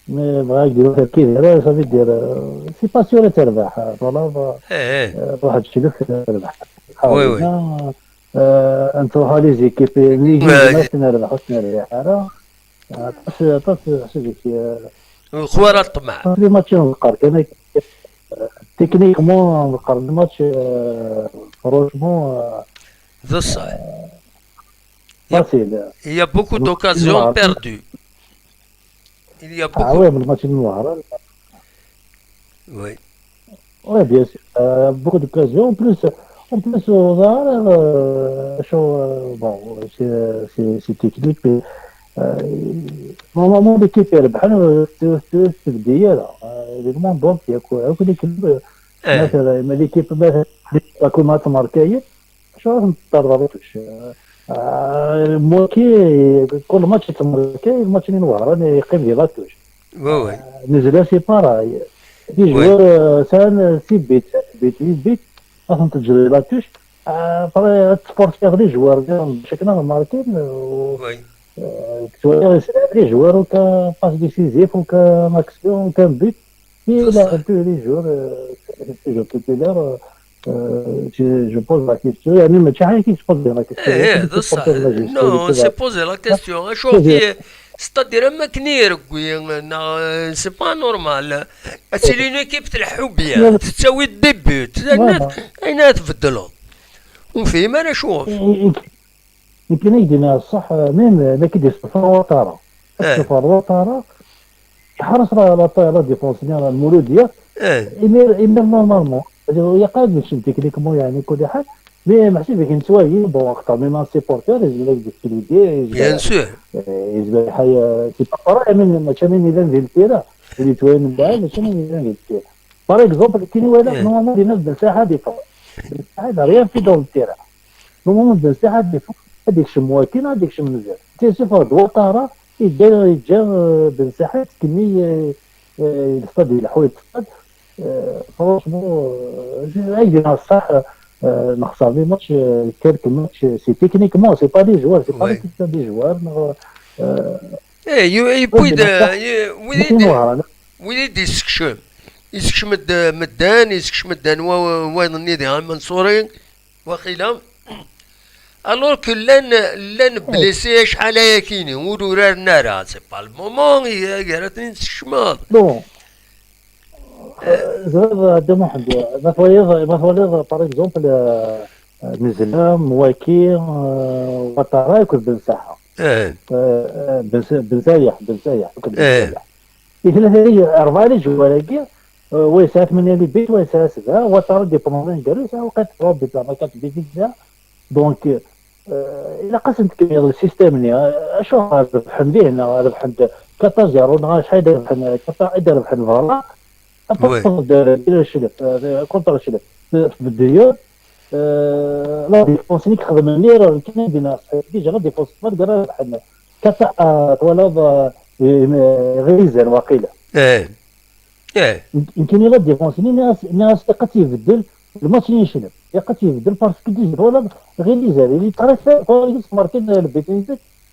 Mais bɣiɣ ad d-iniɣ tirkit, ça veut dire, euh, c'est pas sûr ad terbeḥ, euh, voilà, euh, eh, eh, euh, ruḥ ad teclef, euh, terbeḥ. Oui, oui. Ḥawel, euh, ad tṛuḥ les équipes, les équipes, ad nerbeḥ, ur nerbiḥ ara. Aṭas, aṭas, ḥseb-ik, euh, ur xwara ṭṭmeɛ. Aṭas les matchs i nḍeqqer kan akka, euh, techniquement, nḍeqqer les matchs, euh, franchement, euh, d ṣṣeḥ. Facile. Il y a beaucoup d'occasions perdues. Il y a beaucoup. Ah ouais, mais le match noir, hein. Oui. Oui, bien sûr. Euh, beaucoup d'occasions. En plus, en plus, au hasard, euh, je- euh, bon, c'est c'est- c'est technique, mais euh, normalement, l'équipe, elle, euh, c'est c'est- c'est le D L, hein. Euh, les demandes, donc, il y a quoi, il y a quoi, l'équipe, euh, eh, مثلا، mais l'équipe, مثلا, تكون ما تماركاية، شو راهم تضربوا توش؟ آه، موكي، كل ماتش يتمركي، الماتش اللي نوهران يقيم دي لاتوش. Oui, oui. آه، نزل c'est pareil. Des joueurs, آه، سان سي بيت، سان بيت، سي بيت، راهم تجري لاتوش. آه، فري تسبورتي غير les joueurs ديالهم باش هكا ماركين، و- oui, آه، كتوري les joueurs وكا passe décisive وكا action وكا but. Et là, tous les jours, euh, je peux te dire, euh, je, je pose la question. Il y a même Tchaï qui se pose la question. ايه، ايه، بصح. Non, c'est poser la question. اشوف، c'est-à-dire, اما كني يرقي، c'est pas normal. C'est une équipe تلحو بيان، تساوي des buts. اين تبدلوا؟ وفي ما نشوف. يمكن يدينا الصح، مين ما كيدير سفر وطارة. سفر وطارة. يحرص على لا، لا ديفونس، يعني المولوديه. ايه. يمير، يمير نورمالمون. هذا هو يقاد باش تكنيكمون، يعني، كل حال. مي محسوب كاين سوايع، بون، اكثر مي ما سيبورتور، يزبل لك ديك ليدي، يزبل، بيان سور. يزبل حاجه، سي با بارا، من ماشي من اذا في التيرا، اللي توين من بعد، ماشي من اذا في التيرا. باغ اكزومبل، كاين ولا نورمال الناس بالساحه ديفون. بالساحه، ريان في دون التيرا. نورمالمون، بزاف عاد يفوق، غادي يكشم واكين، غادي يكشم مزيان. تيسير فهاد الوطارة، يبدا يتجا، آه، بن ساحات كمي، آه، آه، يصطاد الحوايج تصطاد. آه، فرونشمون، آه، عندنا الصح، آه، نخسر لي ماتش، آه، كالك ماتش، سي تكنيكمون، سي با دي جوار، سي با وي. لا كيستيون دي جوار، نغ-، آه، ايه، يو-، يبوي وي، دا، بصح ي-، وي ماشي دي، نوهر، أنا. وي دي يسكشم. يسكشم الد-، مدان، يسكشم الدان، و-، و-، وين نيدي، ها، منصورين. واخيلا. الوغ كو لان، لان بليسي شحال هيا كيني، ور ورارن ارا، سي با المومون، يا، يا راتني تشماض. بون. آه، زغير عبد المحمد، ما تواليض، ما تواليض، باغ اكزومبل، آه، آه، نزلام، واكي، آه، وطارا، يكون بن ساحة. اه. آه، آه، بن س-، بن سايح، بن سايح، يكون بن اه. سايح. ثلاثة لي، أربعة لي جوار هكي، آه، ويسعى ثمانية لي بيت، ويسعى سبعة، وترى دي بروبليم ديالو، يسعى وقت تروح بيت زعما كتبي ديك الساعة. دونك، آه، إلا قسمت كمية السيستم ني، آه، أشو غنربح نديه هنا، غنربح ند كاطا زيرو، نغا شحال يربح ن-، كاطا يربح فوالا. وي. أبطل دير، دير الشلف، آه، كونتر الشلف. في، في الديور، آه، لا ديفونس ني كخدم ني، راه كاين دينا صحيح، ديجا لا ديفونس ما تقدر ربح ن-، كاطا، آه، ولا، آه، غير يزال واقيلا. ايه. ايه. يمكن إلا ديفونسيني، ناس، ناس يقد يبدل الماتش اللي يشلب. يقد يبدل باسكو ديجا ولا غير لي زالي، اللي طريق فيها، فيها اللي ماركين البيت اللي يزيد.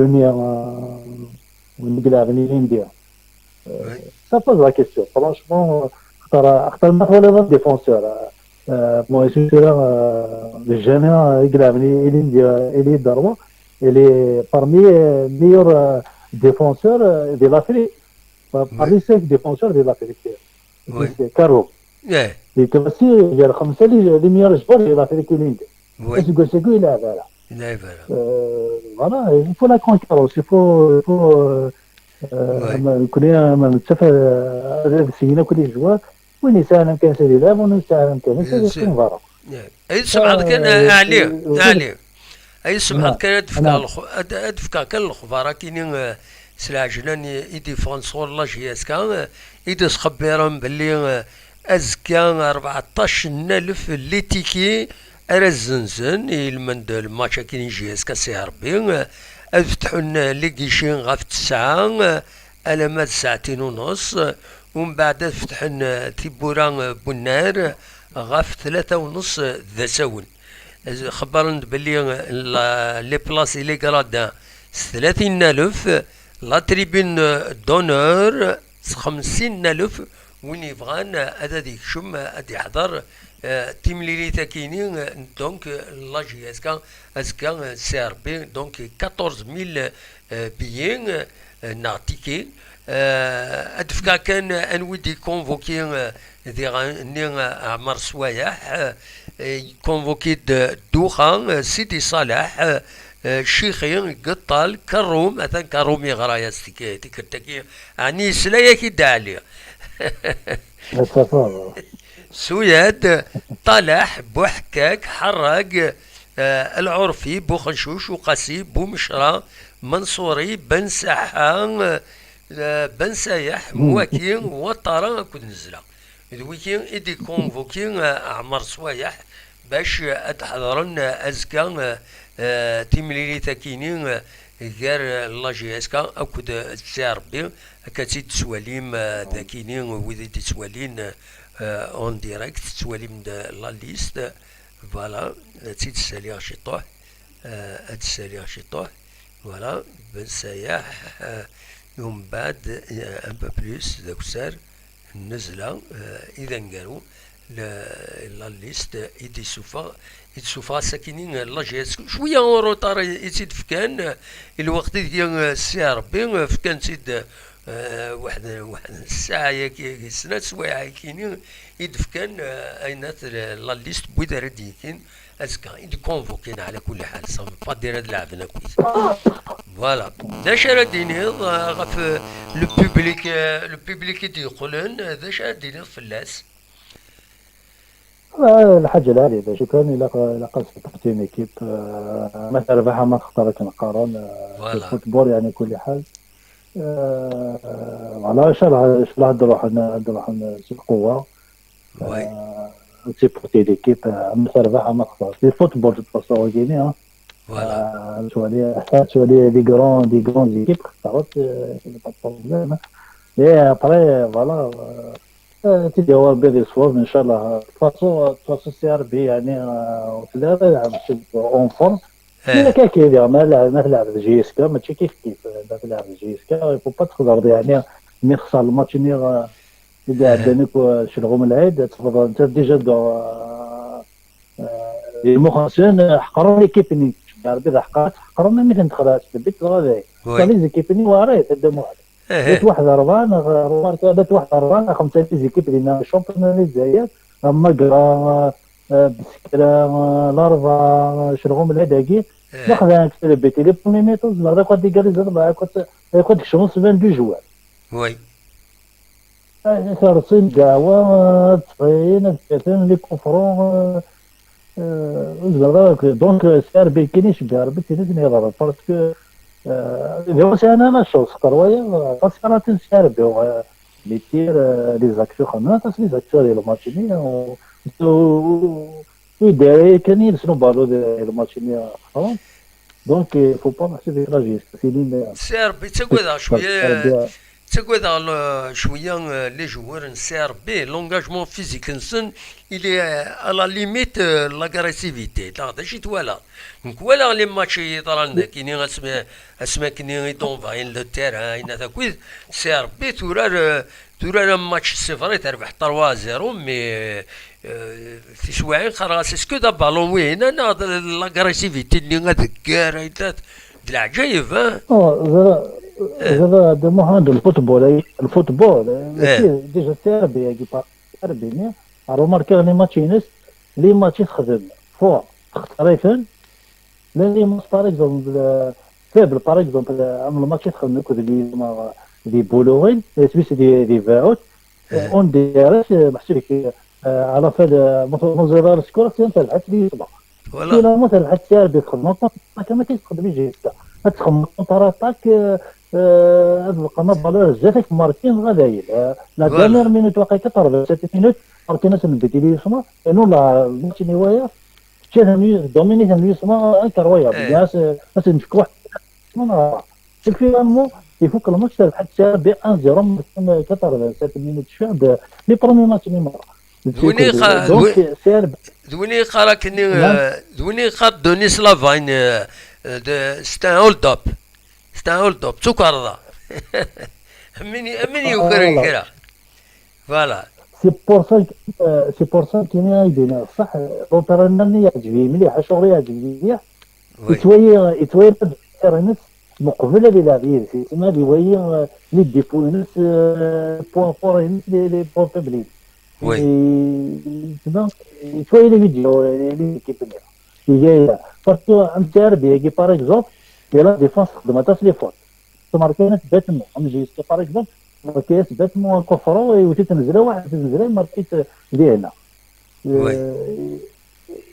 Donnarumma, euh, win i ilɛben i Lindi. Ça pose la question. Franchement, axaṭer, axaṭer ma twaliḍ un défenseur, euh, euh, bon, tura, euh, le jeune, euh, i ilɛben i Lindi, euh, il est droit, il est parmi, euh, meilleurs, euh, défenseurs, euh, de l'Afrique. Parmi cinq défenseurs de l'Afrique. C'est Karo. Et Kebasi, il y a comme ça les, les meilleurs joueurs de l'Afrique i Lindi. Aseggas-agi ur yelɛib ara. Voilà, il faut la concurrence, il faut, il faut, euh, euh, ma, nekkni, ma nettaf, euh, ad syin akk les joueurs, win yesɛan amkan-is ad yelɛeb, win ur yesɛi ara amkan-is ad yeqqim berra. Ay tsemɛeḍ kan, euh, a Ɛli, a Ɛli. Ay tsemɛeḍ kan ad d-fkeɣ, ad, ad d-fkeɣ kan lexbar akini, euh, s lɛejlan i, i d-yeffɣen sɣur la J S K, euh, i d-sxebbiren belli, euh, azekka rbeɛṭac n alef n litiki ara zzenzen i lmend n lmatch akkin n J S K s Ṛebbi, ad fetḥen les guichets ɣef tesɛa alamma d ssaɛtin u nneṣ, umbeɛd ad fetḥen tiwwura n unnar ɣef tlata u nneṣ d asawen. Xebbren-d belli la, les places et les gradins s tlatin n alef, la tribune d'honneur s xemsin n alef, win yebɣan ad, ad yekcem, ad yeḥḍer, euh, timlilit akini, euh, donc, euh, la J S K, azekka, euh, s Ṛebbi, donc, quatorze mille, euh, billets, euh, neɣ tickets. Euh, ad d-fkeɣ kan, euh, anwi d-ikonvoki, euh, diɣen-nni, euh, Ɛmer Swayeḥ, euh, ikonvoki-d, euh, Duxa, euh, Sidi Ṣaleḥ, euh, euh, Cixi, Geṭṭal, Keṛṛum, atan Keṛṛum yeɣra-yas tik-, tikkelt-agi, ɛni yesla-yak-id Ɛli? Suyad, Talaḥ, Buḥkak, Ḥerrag, eh, Lɛurfi, Buxencuc, Uqasi, Bumecra, Manṣuri, Ben Saḥa, eh, Ben Sayeḥ, Mwaki, Waṭara akked Nezla. D wiki i d-ikonvuki, eh, Ɛmer Ṣwayeḥ bac, eh, ad d-ḥeḍren, eh, azekka, eh, eh, timlilit akini, eh, gar, eh, la J S K akked, eh, C R B. Akka tt-id-tettwalim, eh, dakini, wid i d-ittwalin, eh, en direct, tettwalim-d la liste. Voilà, ad tt-id-ssaliɣ ciṭuḥ, eh, ad tt-ssaliɣ ciṭuḥ. Voilà, Ben Sayeḥ, eh, umbeɛd, eh, un peu plus d akessar. Nezla, eh, i d aneggaru, le-, la liste i d-isuffeɣ, i d-isuffeɣ ass-akini, eh, la J S K. Cwiya en retard i, i tt-id-fkan, eh, i lweqt ideg, eh, C R B, eh, fkan-tt-id, eh, waḥed, waḥed ssaɛa-yagi, snat swayeɛ-akini i d-fkan, eh, aynat, eh, la liste n wid ara d-yekin azekka, i d-convoquin ɛla kulli ḥal, ça veut pas dire ad leɛben akkit. Voilà. D acu ara d-tiniḍ, eh, ɣef, eh, le public, eh, le public i d-yeqqlen, eh, d acu ara d-tiniḍ fell-as? Ah, lḥaǧa lɛali, d acu kan, ilaq, ilaq ad tseṭṭef une équipe, eh, ma terbeḥ ama textar akken qqaren, eh, Voilà. Football, yeɛni, kulli ḥal. Eh, voilà, ncallah, ncallah ad ruḥen, ad ruḥen s lqewwa. Ouais. Euh, c'est pour tes équipes, euh, ama terbeḥ ama texser. C'est football, de toute façon, wagini, hein. Voilà. Euh, tu vois les, tu vois les, les grands, des grandes équipes, ça va, euh, c'est pas de problème, hein. Et après, euh, voilà, euh, euh, tu dis, ouais, bien des soirs, Inch'Allah. De toute façon, euh, de toute façon, C R B, يعني, euh, في الآخر، يعني، en forme. إيه. كاين كيدير، ما لا، ما تلعب J S K، ماشي كيف كيف، ما تلعب J S K، il faut pas تخضر، يعني، مي خسر الماتش، ني، آه، إذا إيه. عندنا كو-، شلغوم العيد، تفضل أنت ديجا دو، آه، آه، لي مخلصين، آه، حقروا ليكيب ني، عربي ذا حقرت، حقروا ما مثل دخلها تثبت، لا، لا. وي. صار لي زيكيب ني واري، تبدا موعد. إيه. بيت واحد أربعة، أنا غ-، رومارك، بيت واحد أربعة، أنا خمسة لي زيكيب اللي أنا شامبيون لي زايد، أما قرا، آه، بسكرة، آه، الأربعة، آه، شلغوم العيد هاكي. إيه. داخل أنا كنت بيتي لي برومي ميطوز، لا، كنت ديكاليز أربعة، كنت، كنت شمس فان دو جوار. وي. آه، ترسيم دعوة، آه، تصين، الكتن، لي كوفرون، آه، آه، زعما دونك، آه، سي ار بي كاين يشبه ربي تيني تني يضرب، باسكو، آه، اللي هو سي انا لا شوز، خاطر هو، آه، باسكو راه تنسي ربي، هو، آه، لي تير، آه، لي زاكسيون خدمنا، باسكو لي زاكسيون ديال الماتش، مي، آه، و-، و-، ويدار كان يلسنو بالو ديال الماتش، مي، آه، خلاص. دونك، آه، فو با نحسب لا جيست، سي لين، آه، سي ار بي تقول شوية، تقول شوية، آه، لي جوار سي ار بي، لونغاجمون فيزيك نسن، il est à la limite, euh, l'agressivité. Là, d acu i twala? Nekk walaɣ les matchs yeḍran dakini, asmi, asmi akkenni i d-envahint le terrain, ayen akk, c'est vrai, turar, euh, turar un match, c'est vrai, terbeḥ trois zéro, mais, euh, tiswiɛin qqareɣ-as, est-ce que d aballon wihin, neɣ d l'agressivité-nni, adeggar, d leɛǧayeb, hein? Oh, ẓra, ẓra, d Muḥend, lfutbol, ay, lfutbol, eh, mačči, déjà, c'est bien, Arbini, remarquer les matchs-ines, les matchs تخدم fort, تختاريتن, les matchs, par exemple, euh, faible, par exemple, euh, am le match تخدم كود les, les Boulogne, et puis c'est des, des Vaud, on dirait, euh, محسوب كي, euh, على فال, euh, مثلا، مزيدار سكور، c'est un تلعب لي يسمع. Voilà. Finalement, تلعب سي ار بي تخدم، كما كيتخدم جيسكا. تخدم كونتر اتاك، آه، آه، هاد القناة فالور بزاف، ماركين غدا يل. آه، لا ديرنيير مينوت واقيلا، quatre-vingt-sept مينوت، ماركين ناس نبدي لي يسمع. انو لا، ماتش نوايا. شي ثاني دوميني ثاني يسمع، انكر ويا. إيه. بياس، آه، بس نشكو واحد. سي فينالمون يفوق الماتش، ربحت سي ار بي واحد صفر، ماركين quatre-vingt-sept مينوت شحال، لي برومي ماتش لي مارا. دوني قا-، دونك، دوني، سي ار بي. دوني قالك ني، نعم. آه، دوني قال دوني سلافاين، آه، آه، د-، ستان هولد اب. ستان هولد اب، تكرضا. مني، مني يكرر كرا. فوالا. سي بور سا ك-، آه، سي بور سا كيما يدينا، صح، لونترينور يعجبني مليح، شغل يعجبني مليح. وي. يتويا، يتويا التيرنس مقبل اللي لعب يدي، تسمى اللي ويا، آه، لي ديفو ينس، آه، بوان فور ينس، لي، لي بورتابلين. وي. إي، تسمى، يتويا لي فيديو، لي، لي كيبنيها. إي، إي، إي. باسكو أنت عارف، يجي باغ إكزومبل، يلا ديفونس خدمة تاع لي فوت. تماركينا باتمو، أم جيسكو باغ إكزومبل، Marqué-as bêtement un coup franc, iwet-it nnezla, waḥed nnezla, marqué-t di hna. Oui. Euh,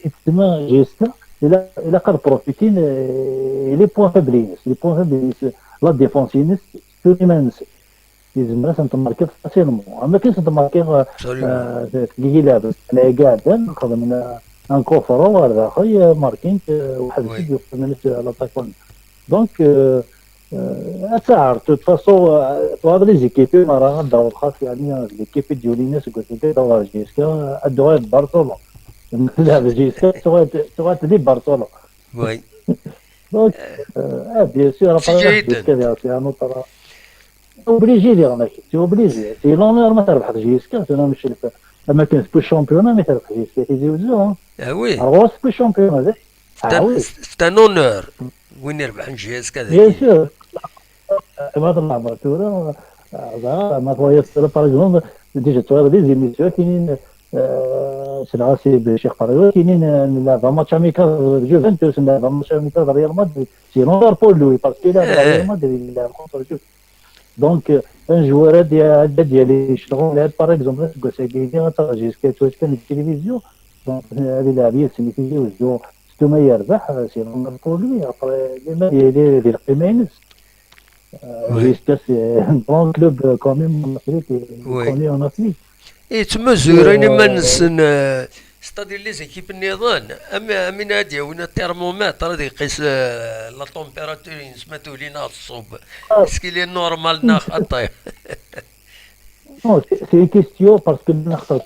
yettsemma J S K, ilaq ad profitin euh, les points faibles-ines. Les points faibles-ines, la défense-ines, s tuni iman-nsen. Yezmer ad ten-tmarkiḍ facilement. Am akken ten-tmarkiḍ Absolument. tgigi lɛeb sna iɛeddan, xedmen un coup franc ɣer daxel, markin-t, waḥed Oui. i d-yuqmen l'attaquant. Donc, euh, euh, ad taɛer, de toute façon, euh, tebɣiḍ les équipes, mara ad d-taweḍ xas, yeɛni, d l'équipe i d-yulin aseggas-agi, ad d-taweḍ ɣer J S K, ad d-tuɣal d Barcelone. Lɛeb J S K, tuɣal tuɣal d Barcelone. Oui. Donc, euh, ah, bien sûr, après, Sijriden. J S K, c'est un autre. T'es obligé, diɣen, c'est obligé. C'est l'honneur, ma terbeḥ J S K, c'est un homme chef. Ama kan tewwi championnat, ma terbeḥ J S K, Tizi Wezzu, hein. Ah oui. Alors, tewwi championnat, ah oui. C'est un honneur. Win irebḥen J S K Bien dagi. Sûr. Ma tleɛbeḍ tura, ah, ma twayeḍ tura, par exemple, déjà, tu vois, les émissions, tinin, euh, c'est là, c'est le Cheikh Paris, tinin, euh, la match amical de Juventus, la match amical de Real Madrid. C'est l'honneur pour lui, parce qu'il a Eh. Real Madrid, il a contre Juventus. Donc, euh, un joueur ad d-yali ccɣel, par exemple, aseggas-agi, ad taɣ J S K yettwaččan deg tilivizyu. Donc, euh, ad ilɛeb yid-sen i Tizi Wezzu, surtout ma yerbeḥ, euh, c'est l'honneur pour lui. Après, même il est di lqima-ines. Euh, Oui. J S K, c'est un grand club, euh, quand même, en Afrique, et Oui. Connu en Afrique. Yettmuzzuren Euh, iman-nsen, euh, c'est-à-dire les équipes nniḍen, am, am win ad yawin thermomètre ad iqis, euh, la température-ines ma tuli neɣ tṣubb. Ah. Est-ce qu'il est normal neɣ xaṭi? Non, c'est c'est une question parce que naqtar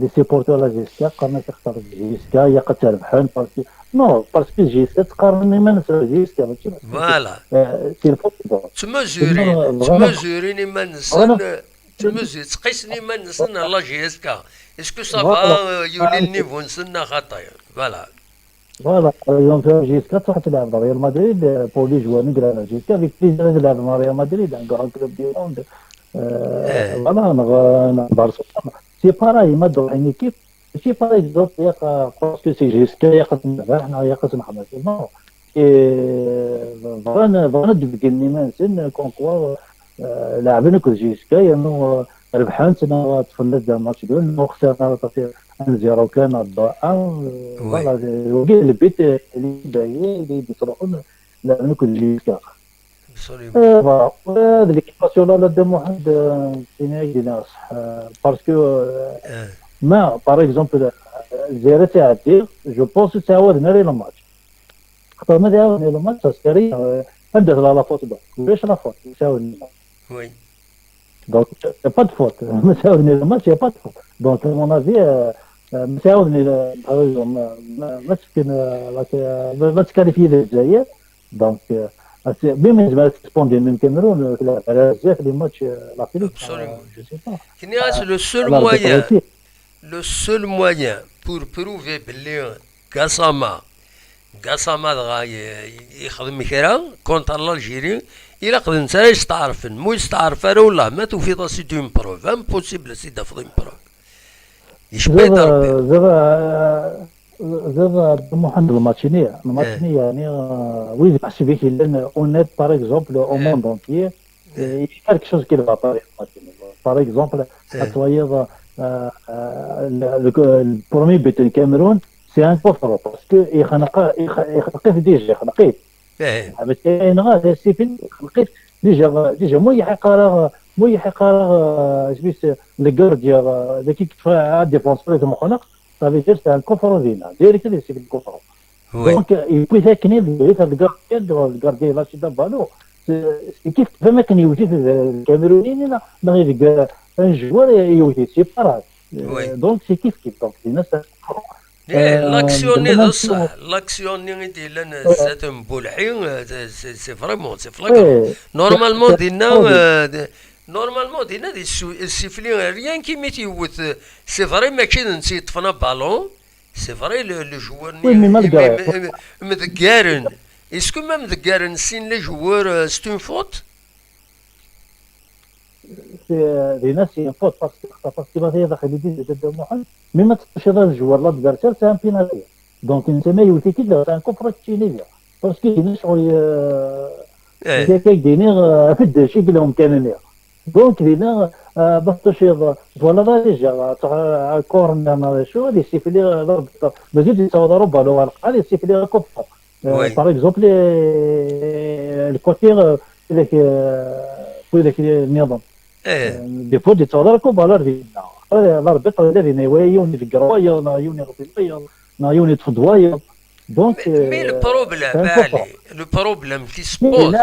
les supporters la J S K, quand même, J S K, il y a quatre, parce que, non, parce que J S K, c'est quand même, même sur J S K, tu vois, c'est- Voilà. euh, c'est le football. Ttmuzzurin, Non, vraiment. Ttmuzzurin iman-nsen, Vraiment. ttmuzzu-, ttqisen iman-nsen ɣer la J S K. Est-ce que ça Voilà. va, euh, yuli Ah, le niveau-nsen neɣ xaṭi? Voilà. Voilà, par exemple, J S K تروح تلعب مع ريال مدريد، آه، pour les joueurs نقرا على J S K avec plaisir نلعب مع ريال مدريد، un grand club du monde. آه، إيه. Voilà, نغ- نغ- برشلونة. C'est pareil, ما تروح une équipe, ماشي par exemple ياق parce que c'est J S K ياق نربح، نا ياق نخمس. Non. Et بغينا بغينا تبقى نيمانسن comme quoi, آه، لاعبين كل J S K, يعني، آه، ربحان سنا تفنى دا ماتش دول، نو خسرنا طاسي un zéro كان الضاء. Oui. Voilà, وقيل البيت اللي باين اللي بيتروحون لاعبين كل J S K. Absolument. آه، voilà. هذا اللي كيف سيولا لا دو محمد، آه، سيناي دينا صح. آه، parce que, آه، آه. ما par exemple, آه، الجزائر تعدي, je pense تعاودنا لي الماتش. خاطر ما تعاودنا لي الماتش، سيري، آه، عندها لا فوت دو. ليش لا فوت؟ تعاودنا. Oui. Donc, il n'y a pas de faute. ما تعاودني الماتش, il n'y a pas de faute. Donc, à mon avis, euh, euh, ما تعاودني ال- par exemple, ما ما ما تسكن, آه، ما ت- ما تكاليفي الجزائر. Donc, euh, même زعما تسبوندي من كاميرون, تلعب على بزاف les matchs, euh, l'Afrique, Absolument. euh, je sais pas. Knias, le seul Alors, moyen, c'est le seul moyen pour prouver belli Gassama, Gassama dɣa y- yexdem kra contre l'Algérie, ilaq d netta ara yesteɛṛfen. Ma ur yesteɛṛef ara, wallah, ma tufiḍ-as-id une preuve, impossible ad s-id-tafeḍ une preuve. Yecba-yi-d Rebbi. زعما زعما زعما محمد الماتشيني الماتشيني يعني, آه، ويد محسوبين كي لان اونيت par exemple au monde entier, il y a quelque chose qui ne va pas avec Martinique. Par exemple, Eh. à Toyer, euh, euh, le, le- le premier but du Cameroun, c'est un coup franc parce que يخنق يخ- يخنقيه déjà, يخنقيه. Eh, عرفتي؟ ينغى سيفين يخنقيه déjà, déjà مو يحق راه مو يحق راه سميت le gardien, ذاك كيف ديفونس فريز مخنق, ça veut dire c'est un coup franc دينا direct, c'est un coup franc. oui. Donc, il peut être le gardien, le gardien, là, c'est un ballon. C'est c'est كيف فما كان يوجد الكاميرونيين هنا, ما غير un joueur يوجد, c'est pareil. Oui. Donc, c'est كيف كيف. Donc, c'est نفس Eh, l'action-nni d vraiment ṣṣeḥ, l'action-nni i d-yellan zdat n Bulḥi, eh, c'est c'est vraiment, c'est flagrant. Eh, Normalement, c'est- dinna, c'est- eh, de- normalement, dinna, il su- il siffle rien qu'imi t-yewwet, eh, c'est vrai, mačči d netta yeṭṭfen aballon, c'est vrai, le le joueur-nni Oui, mais malgré- imi- imi- mdeggaren. Est-ce que ma mdeggaren sin les joueurs, eh, c'est une faute? C'est, euh, dinna, c'est une faute, parce que, parce que ما هي داخل يدي زيد محمد, mais ما تقدرش هذا الجوار l'adversaire, c'est un penalty. Donc, انت ما يوتي كي c'est un coup franc تشيني بها. Parce que دينا شغل, euh, Eh, كي كي ديني, euh, في الدشي قال لهم كان ليها. Donc, dinna, euh, ma tuciḍ, voilà, la légère, euh, corner, neɣ d acu, ad yessifli, euh, d arbitre. Mazal ur d-yettaweḍ ara ubalun ɣer lqaɛa, ad yessifli akk. Euh, par exemple, euh, le côté, euh, widak, euh, widak nniḍen. Euh, des fois, ur d-yettaweḍ ara akk ubalun ar dinna. Euh, l'arbitre yella dinna, iwala yiwen iḍegger wayeḍ, neɣ yiwen iɣbi wayeḍ, neɣ yiwen yeṭṭef-d wayeḍ. Donc, mais, mais le euh, problème, c'est un peu fort. Le problème qui se pose,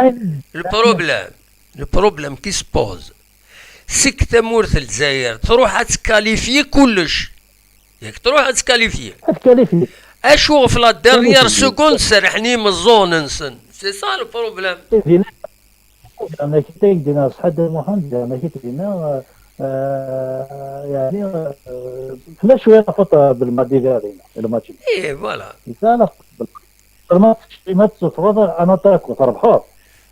le problème, le problème qui se pose, seg tamurt n Lezzayer, truḥ ad tkalifyi kullec. Yak truḥ ad tkalifyi. Ad tkalifyi. Acu ɣef la dernière seconde serrḥen imeẓẓuɣen-nsen? C'est ça le problème. Dinna, dinna, dinna, Muḥend, dinna, dinna, euh, euh, يعني, euh, tella cwiya la faute, euh, Belmadi dinna, le match. Eh, voilà. Yesɛa la faute. Ma tessufɣeḍ un attaquant, trebḥeḍ.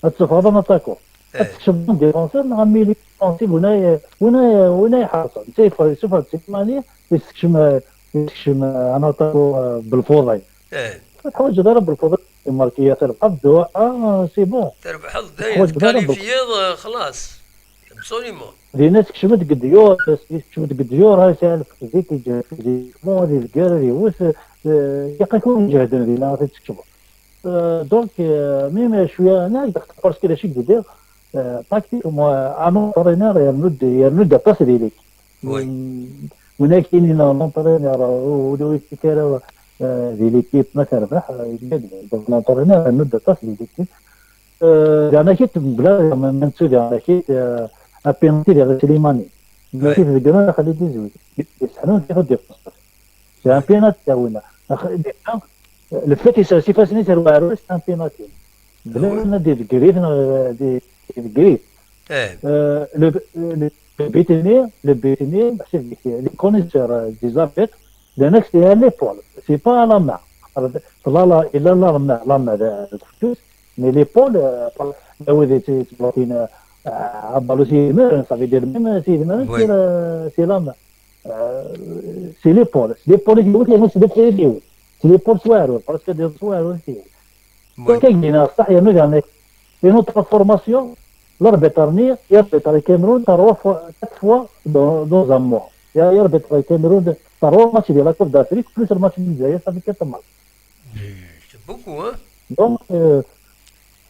Ad tessufɣeḍ un attaquant. Ad tekcmeḍ un défenseur neɣ un milieu défensif, win ay, win ay, win ay iḥerṣen. Netta yeffeɣ, yessufeɣ-d Slimani, yessekcem, yessekcem un attaquant, euh, Belfuḍi. Ur teḥwaǧeḍ ara Belfuḍi imarki, ad trebḥeḍ deux un, c'est bon. Trebḥeḍ dayen, tkalifyiḍ, euh, xlaṣ. Absolument. Dinna tekcem-d deg ddiyur, tekcem-d deg ddiyur, ha, yesɛa lfizik, yeǧhed physiquement, ad yezger, ad iwet, eh, ilaq-ak win iǧehden dinna, ad t-tekcmeḍ. Eh, donc, eh, même cwiya, hna, parce que d acu i k-d-nniɣ, eh, tactique, moi, un entraîneur yernu-d, yernu-d aṭas di l'équipe. Oui. Mm, win ak-yinin l'entraîneur, ur, ur yettak ara, eh, di l'équipe ma terbeḥ, eh, yenna-d, donc l'entraîneur yernu-d aṭas di l'équipe. Euh, dernière hit, bla, même dessus, dernière hit, euh, un penalty vers Slimani. Mais ouais. C'est le grand Khalid Dizouid. C'est un autre qui a fait des postes. C'est un penalty, ah oui, là. Le fait que ça, c'est fascinant, c'est le c'est un penalty. Ah ouais. Là, on a des griffes, euh, des, des griffes. Eh. Euh, le, le, le bétonnier, le bétonnier, c'est les connaisseurs, euh, des arbitres, le mec, c'est à l'épaule. C'est pas à la main. Là, là, il a la main, la main de, de, Mais l'épaule, euh, par-, là où il était, c'est pas une, euh, un ballon, c'est une, ça veut dire même, c'est une, c'est la, c'est la main. Euh, c'est l'épaule. C'est l'épaule qui vous dit, c'est l'épaule, c'est l'épaule, soit, parce que des soirs aussi. Oui. Donc, il y a ça, il y a une, une autre formation, l'arbitre, l'arbitre Cameroun, trois fois, quatre fois dans, dans un mois. Il y a, l'arbitre Cameroun, trois matchs de la Coupe d'Afrique, plus le match du Nigeria, ça fait quatre matchs. C'est beaucoup, hein? Donc, euh,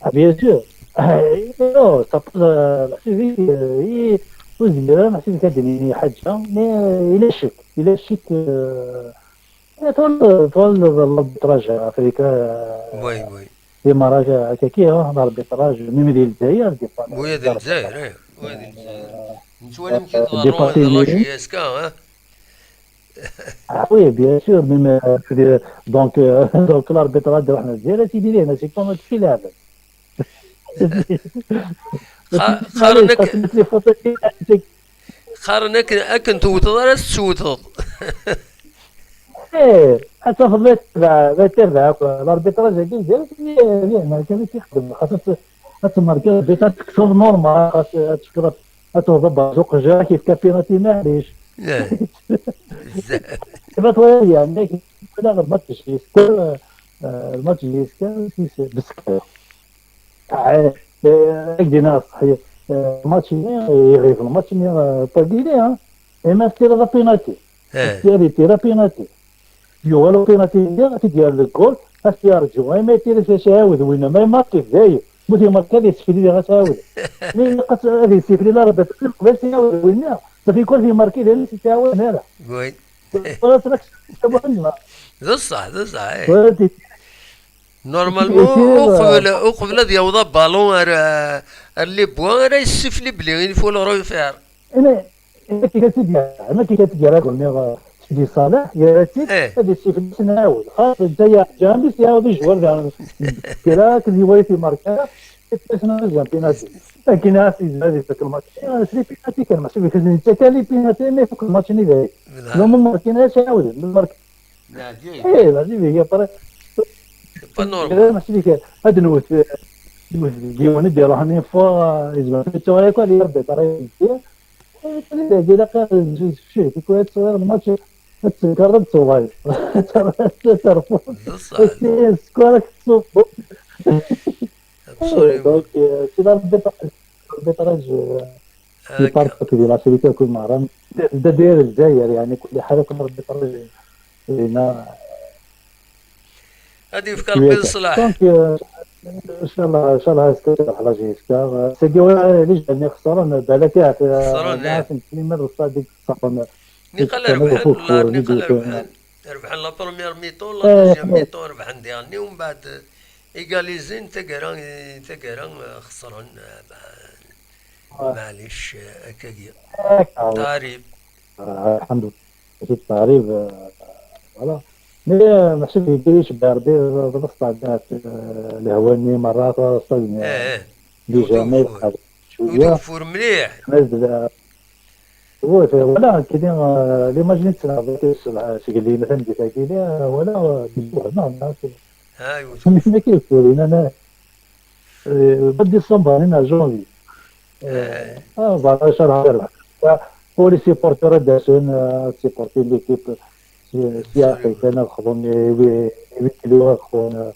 ah, bien sûr. Euh, non, ça pose, euh, la Syrie, euh, il pose des problèmes, la Syrie, quand il y a des hadjas, mais, euh, il est chic. Il est chic, euh, et tout le, tout le, l'arbitrage africain, euh, oui, oui. Démarrage, euh, كيكي, hein, l'arbitrage, même des Algériens, des fois. Oui, des Algériens, oui, des Algériens. Une fois, euh, une fois, des fois, la J S K, hein. Ah oui, bien sûr, même, euh, je veux dire, donc, euh, donc l'arbitrage de la Nigeria, c'est bien, c'est comme tu l'as. Qa-, qqaren akken, qqaren akken, akken tewteḍ ara tettewteḍ. Eh, ad tafeḍ la terbeɛ, la terbeɛ akk, l'arbitrage-agi, bien, bien, bien, kan i t-ixdem, xas ad t-, ad tmerkeḍ, ad tekseḍ normal, xas ad tefkeḍ, ad tewḍeḍ berzuq jrak, yefka penalty, maɛlic. Kif ad twaliḍ, yeɛni, wala ɣer match jiska, eh, match jiska, beskra. Eh, eh, ad k-d-iniɣ ṣṣeḥ, eh, match-nni, iɣiḍ match-nni, eh, tagini, ha? Ima tira d penalty. Eh. Tira, tira penalty. Yuɣal upenalti-nni, ad t-id-yerr deg ggul, ad t-yerǧu. Ama yettili s-, s-, ɛawed winna, ma imarki dayen. Ma t-imarki ad yessefli, ad t-ɛawed. Mi ilaq ad, ad yessefli, la Rebbi, qbel s-, ɛawed winna. Safi kul t-imarki dayen, s-, s-, ɛawed ara. Oui. Tura tura s-, s-, s-, d ṣṣeḥ, d ṣṣeḥ, eh. Tura ti-, Normalement, ti-, uqbel, uqbel ad yaweḍ abalun ar, ar les points, ara yessefli belli il faut le refaire. Ina, ina kika tt-id-yerra, ina kika tt-id-yerra, gulniɣ, Sidi Ṣaleḥ, yerra-tt-id, eh, ad yessifel ad s-nɛawed. Xas netta yeɛǧa-as, yɛawed ijewwer daɣen. Kra, akked yiwayet imarka, ad s-nɛawed penalty. Akken ad s-yezmer ad ifak lmatch. Eh, s les penalty kan, mačči d kra, netta kan les penalty, ma ifuk lmatch-nni dayen. Nɛam. Luma markin, ad s-ɛawden, markin. Eh, mačči d kra. C'est pas normal. Mačči d kra. Ad nwet, nwet deg yiwen i d-iruḥen une fois, yezmer ad yettuɣal akk ad yerbeḥ, ara yezdi. Ilaq ad tfecci, tikwal ad tesɛiḍ lmatch, ad tenkeṛ ad d-tuɣal. Ad terfuḍ. D ṣṣeḥ. Skwar ad k-tṣubbeḍ. Absolument. Donc, euh, c'est l'arbitrage, l'arbitrage, euh, Di Paris akked di la Suisse akked Maroc. D, d, d Lezzayer, yeɛni, kul ḥal akken Rebbi iferrij lehna. Ad yefk Rebbi leṣlaḥ. Donc, euh, inchallah, inchallah, est-ce que la J S K, euh, c'est que, ouais, les jeunes, ils sont, euh, balak, euh, Xesren, là, eh. c'est une semaine, ça, des, ça, on a, Niqal rebḥen, la, niqal rebḥen. Rebḥen la première mi-temps, la Eh, deuxième ouais. Mi-temps rebḥen diɣen, umbeɛd, eh, égalisin, taggara, eh, taggara, eh, xesren, eh, bah, Ouais. Maɛlic, eh, akkagi. D'accord. Tarib. آه، الحمد لله. ماشي التعريب، آه، voilà. Mais, آه، ماشي في كل شيء باربي، بلاصة تاع، آه، الهواني مرات، آه، صدمة. Eh, eh. ديجا ما وتوفر. يبقى شوية. وتوفر مليح. الناس بلا، oui، c'est، voilà، كاين، آه، ليماجين تسمع ذاك السلعة، شي قال لي مثلًا قلت لك، لا، ولا، آه، بيجوها، non، non، c'est، ها، وتوفر. ماشي ما كيفكر، أنا، آه، بدي الصنبا، أنا جونفي. آه، آه، voilà، شهر هذا الوقت. ف-، ولي سيبورتور داسون، آه، سيبورتي ليكيب، سي-، سياقي كان الخضون، وي-، وي كيلو الخضون،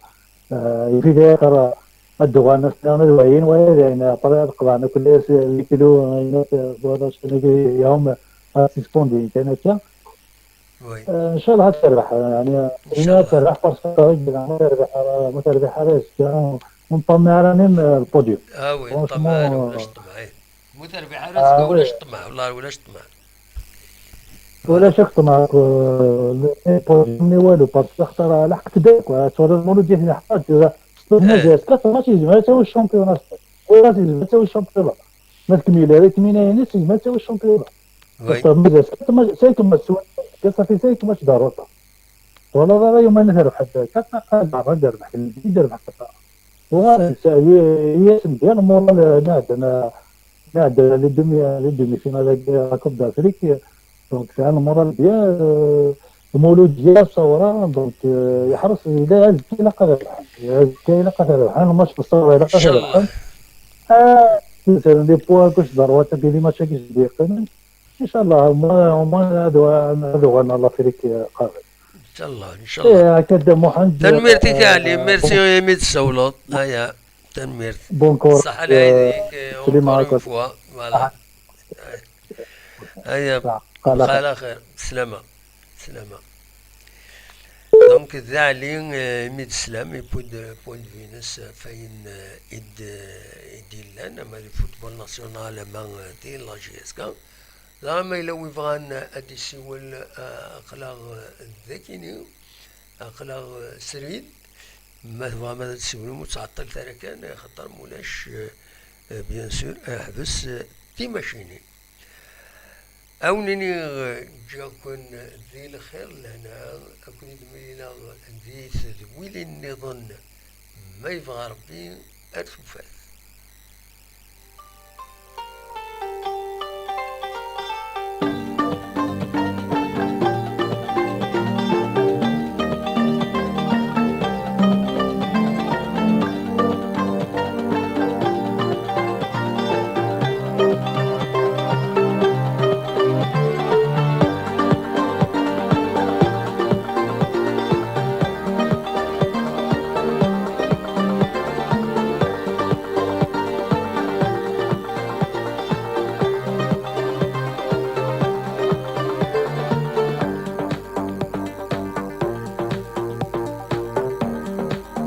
آه، يفيد آخر الدوغان، نستعمل وين، وين، طريقة القضاء، كل وي كيلو، آه، بوضع شنو يوم، آه، سيسبوندي، كان هكا. Oui. آه، إن شاء الله تربح، يعني، إن شاء الله. تربح فرصة، متربحة، متربحة، ونطمع على مين البوديوم. Ah oui، Franchement، طمع ولاش طمع، إيه. متربحة راسك ولاش طمع، والله ولاش طمع. ولا شك طمع، آه، البوديوم والو، parce que خاطر لحقت داك، آه، تولى المولود ديالي لحقت، إذا سطور إيه. مازال، كاع ماتش يجمع، تا هو الشامبيون أصلا. ولا تيجمع، تا هو الشامبيون. ما تكمل، هذا كمينة يعني، تيجمع، تا هو الشامبيون. Oui. مازال، كاع ما-، سايك ما سوى، كاع صافي، سايك ما شدار وطا. ولا راه يوم أنا تربح، كاع قاعد عرفان تربح، تربح. وغادي هي، هي سندير مورا ال-، نعد، أنا، نعد لي دومي، لي دومي فينال لا كوب دافريك. Donc، c'est un moral bien, آه، مولود ديال الثورة، donc، آه، يحرص إذا هز كاين لا قادر يحرص، هز كاين لا قادر يحرص، الماتش في الثورة لا إن شاء قادر الله. يحرص. آه، مثلًا لي بوان كوش ضربات، كاين لي ماتش كيش ديقين. إن شاء الله، هما، هما هادو، هادو غانا لافريك قاري. إن شاء الله، إن شاء الله. إيه، هكا محمد. تنميرتي تاع علي، آه، ميرسي يمي تسولط. هيا، تنميرت. بون كور. صح على يديك، سليم encore une عاكم. fois، voilà. هيا، صح. قال على خير، بسلامة، بسلامة. Donc, ذا علي، آه، يمي تسلم، يبود بوان دو في نس، فاين، آه، إد، آه، إد يلان، أما دي فوتبول ناسيونال، أما، آه، دي لا جي إس كا. لا، ما إلا وي بغان أد يسيول، آه، أقلاغ، آه، ذاكيني، أقلاغ، آه، سريد. ما تبغا ما تسيولم وتعطل ترى كان، خاطر مولاش، آه، آه، bien sûr، آه، حبس، آه، دي ماشيني. أو نيني، آه، جاكن ذي الخير لهنا، أكون دمينا ذي تدويل النظن. ما يبغى ربي، أتفوفات.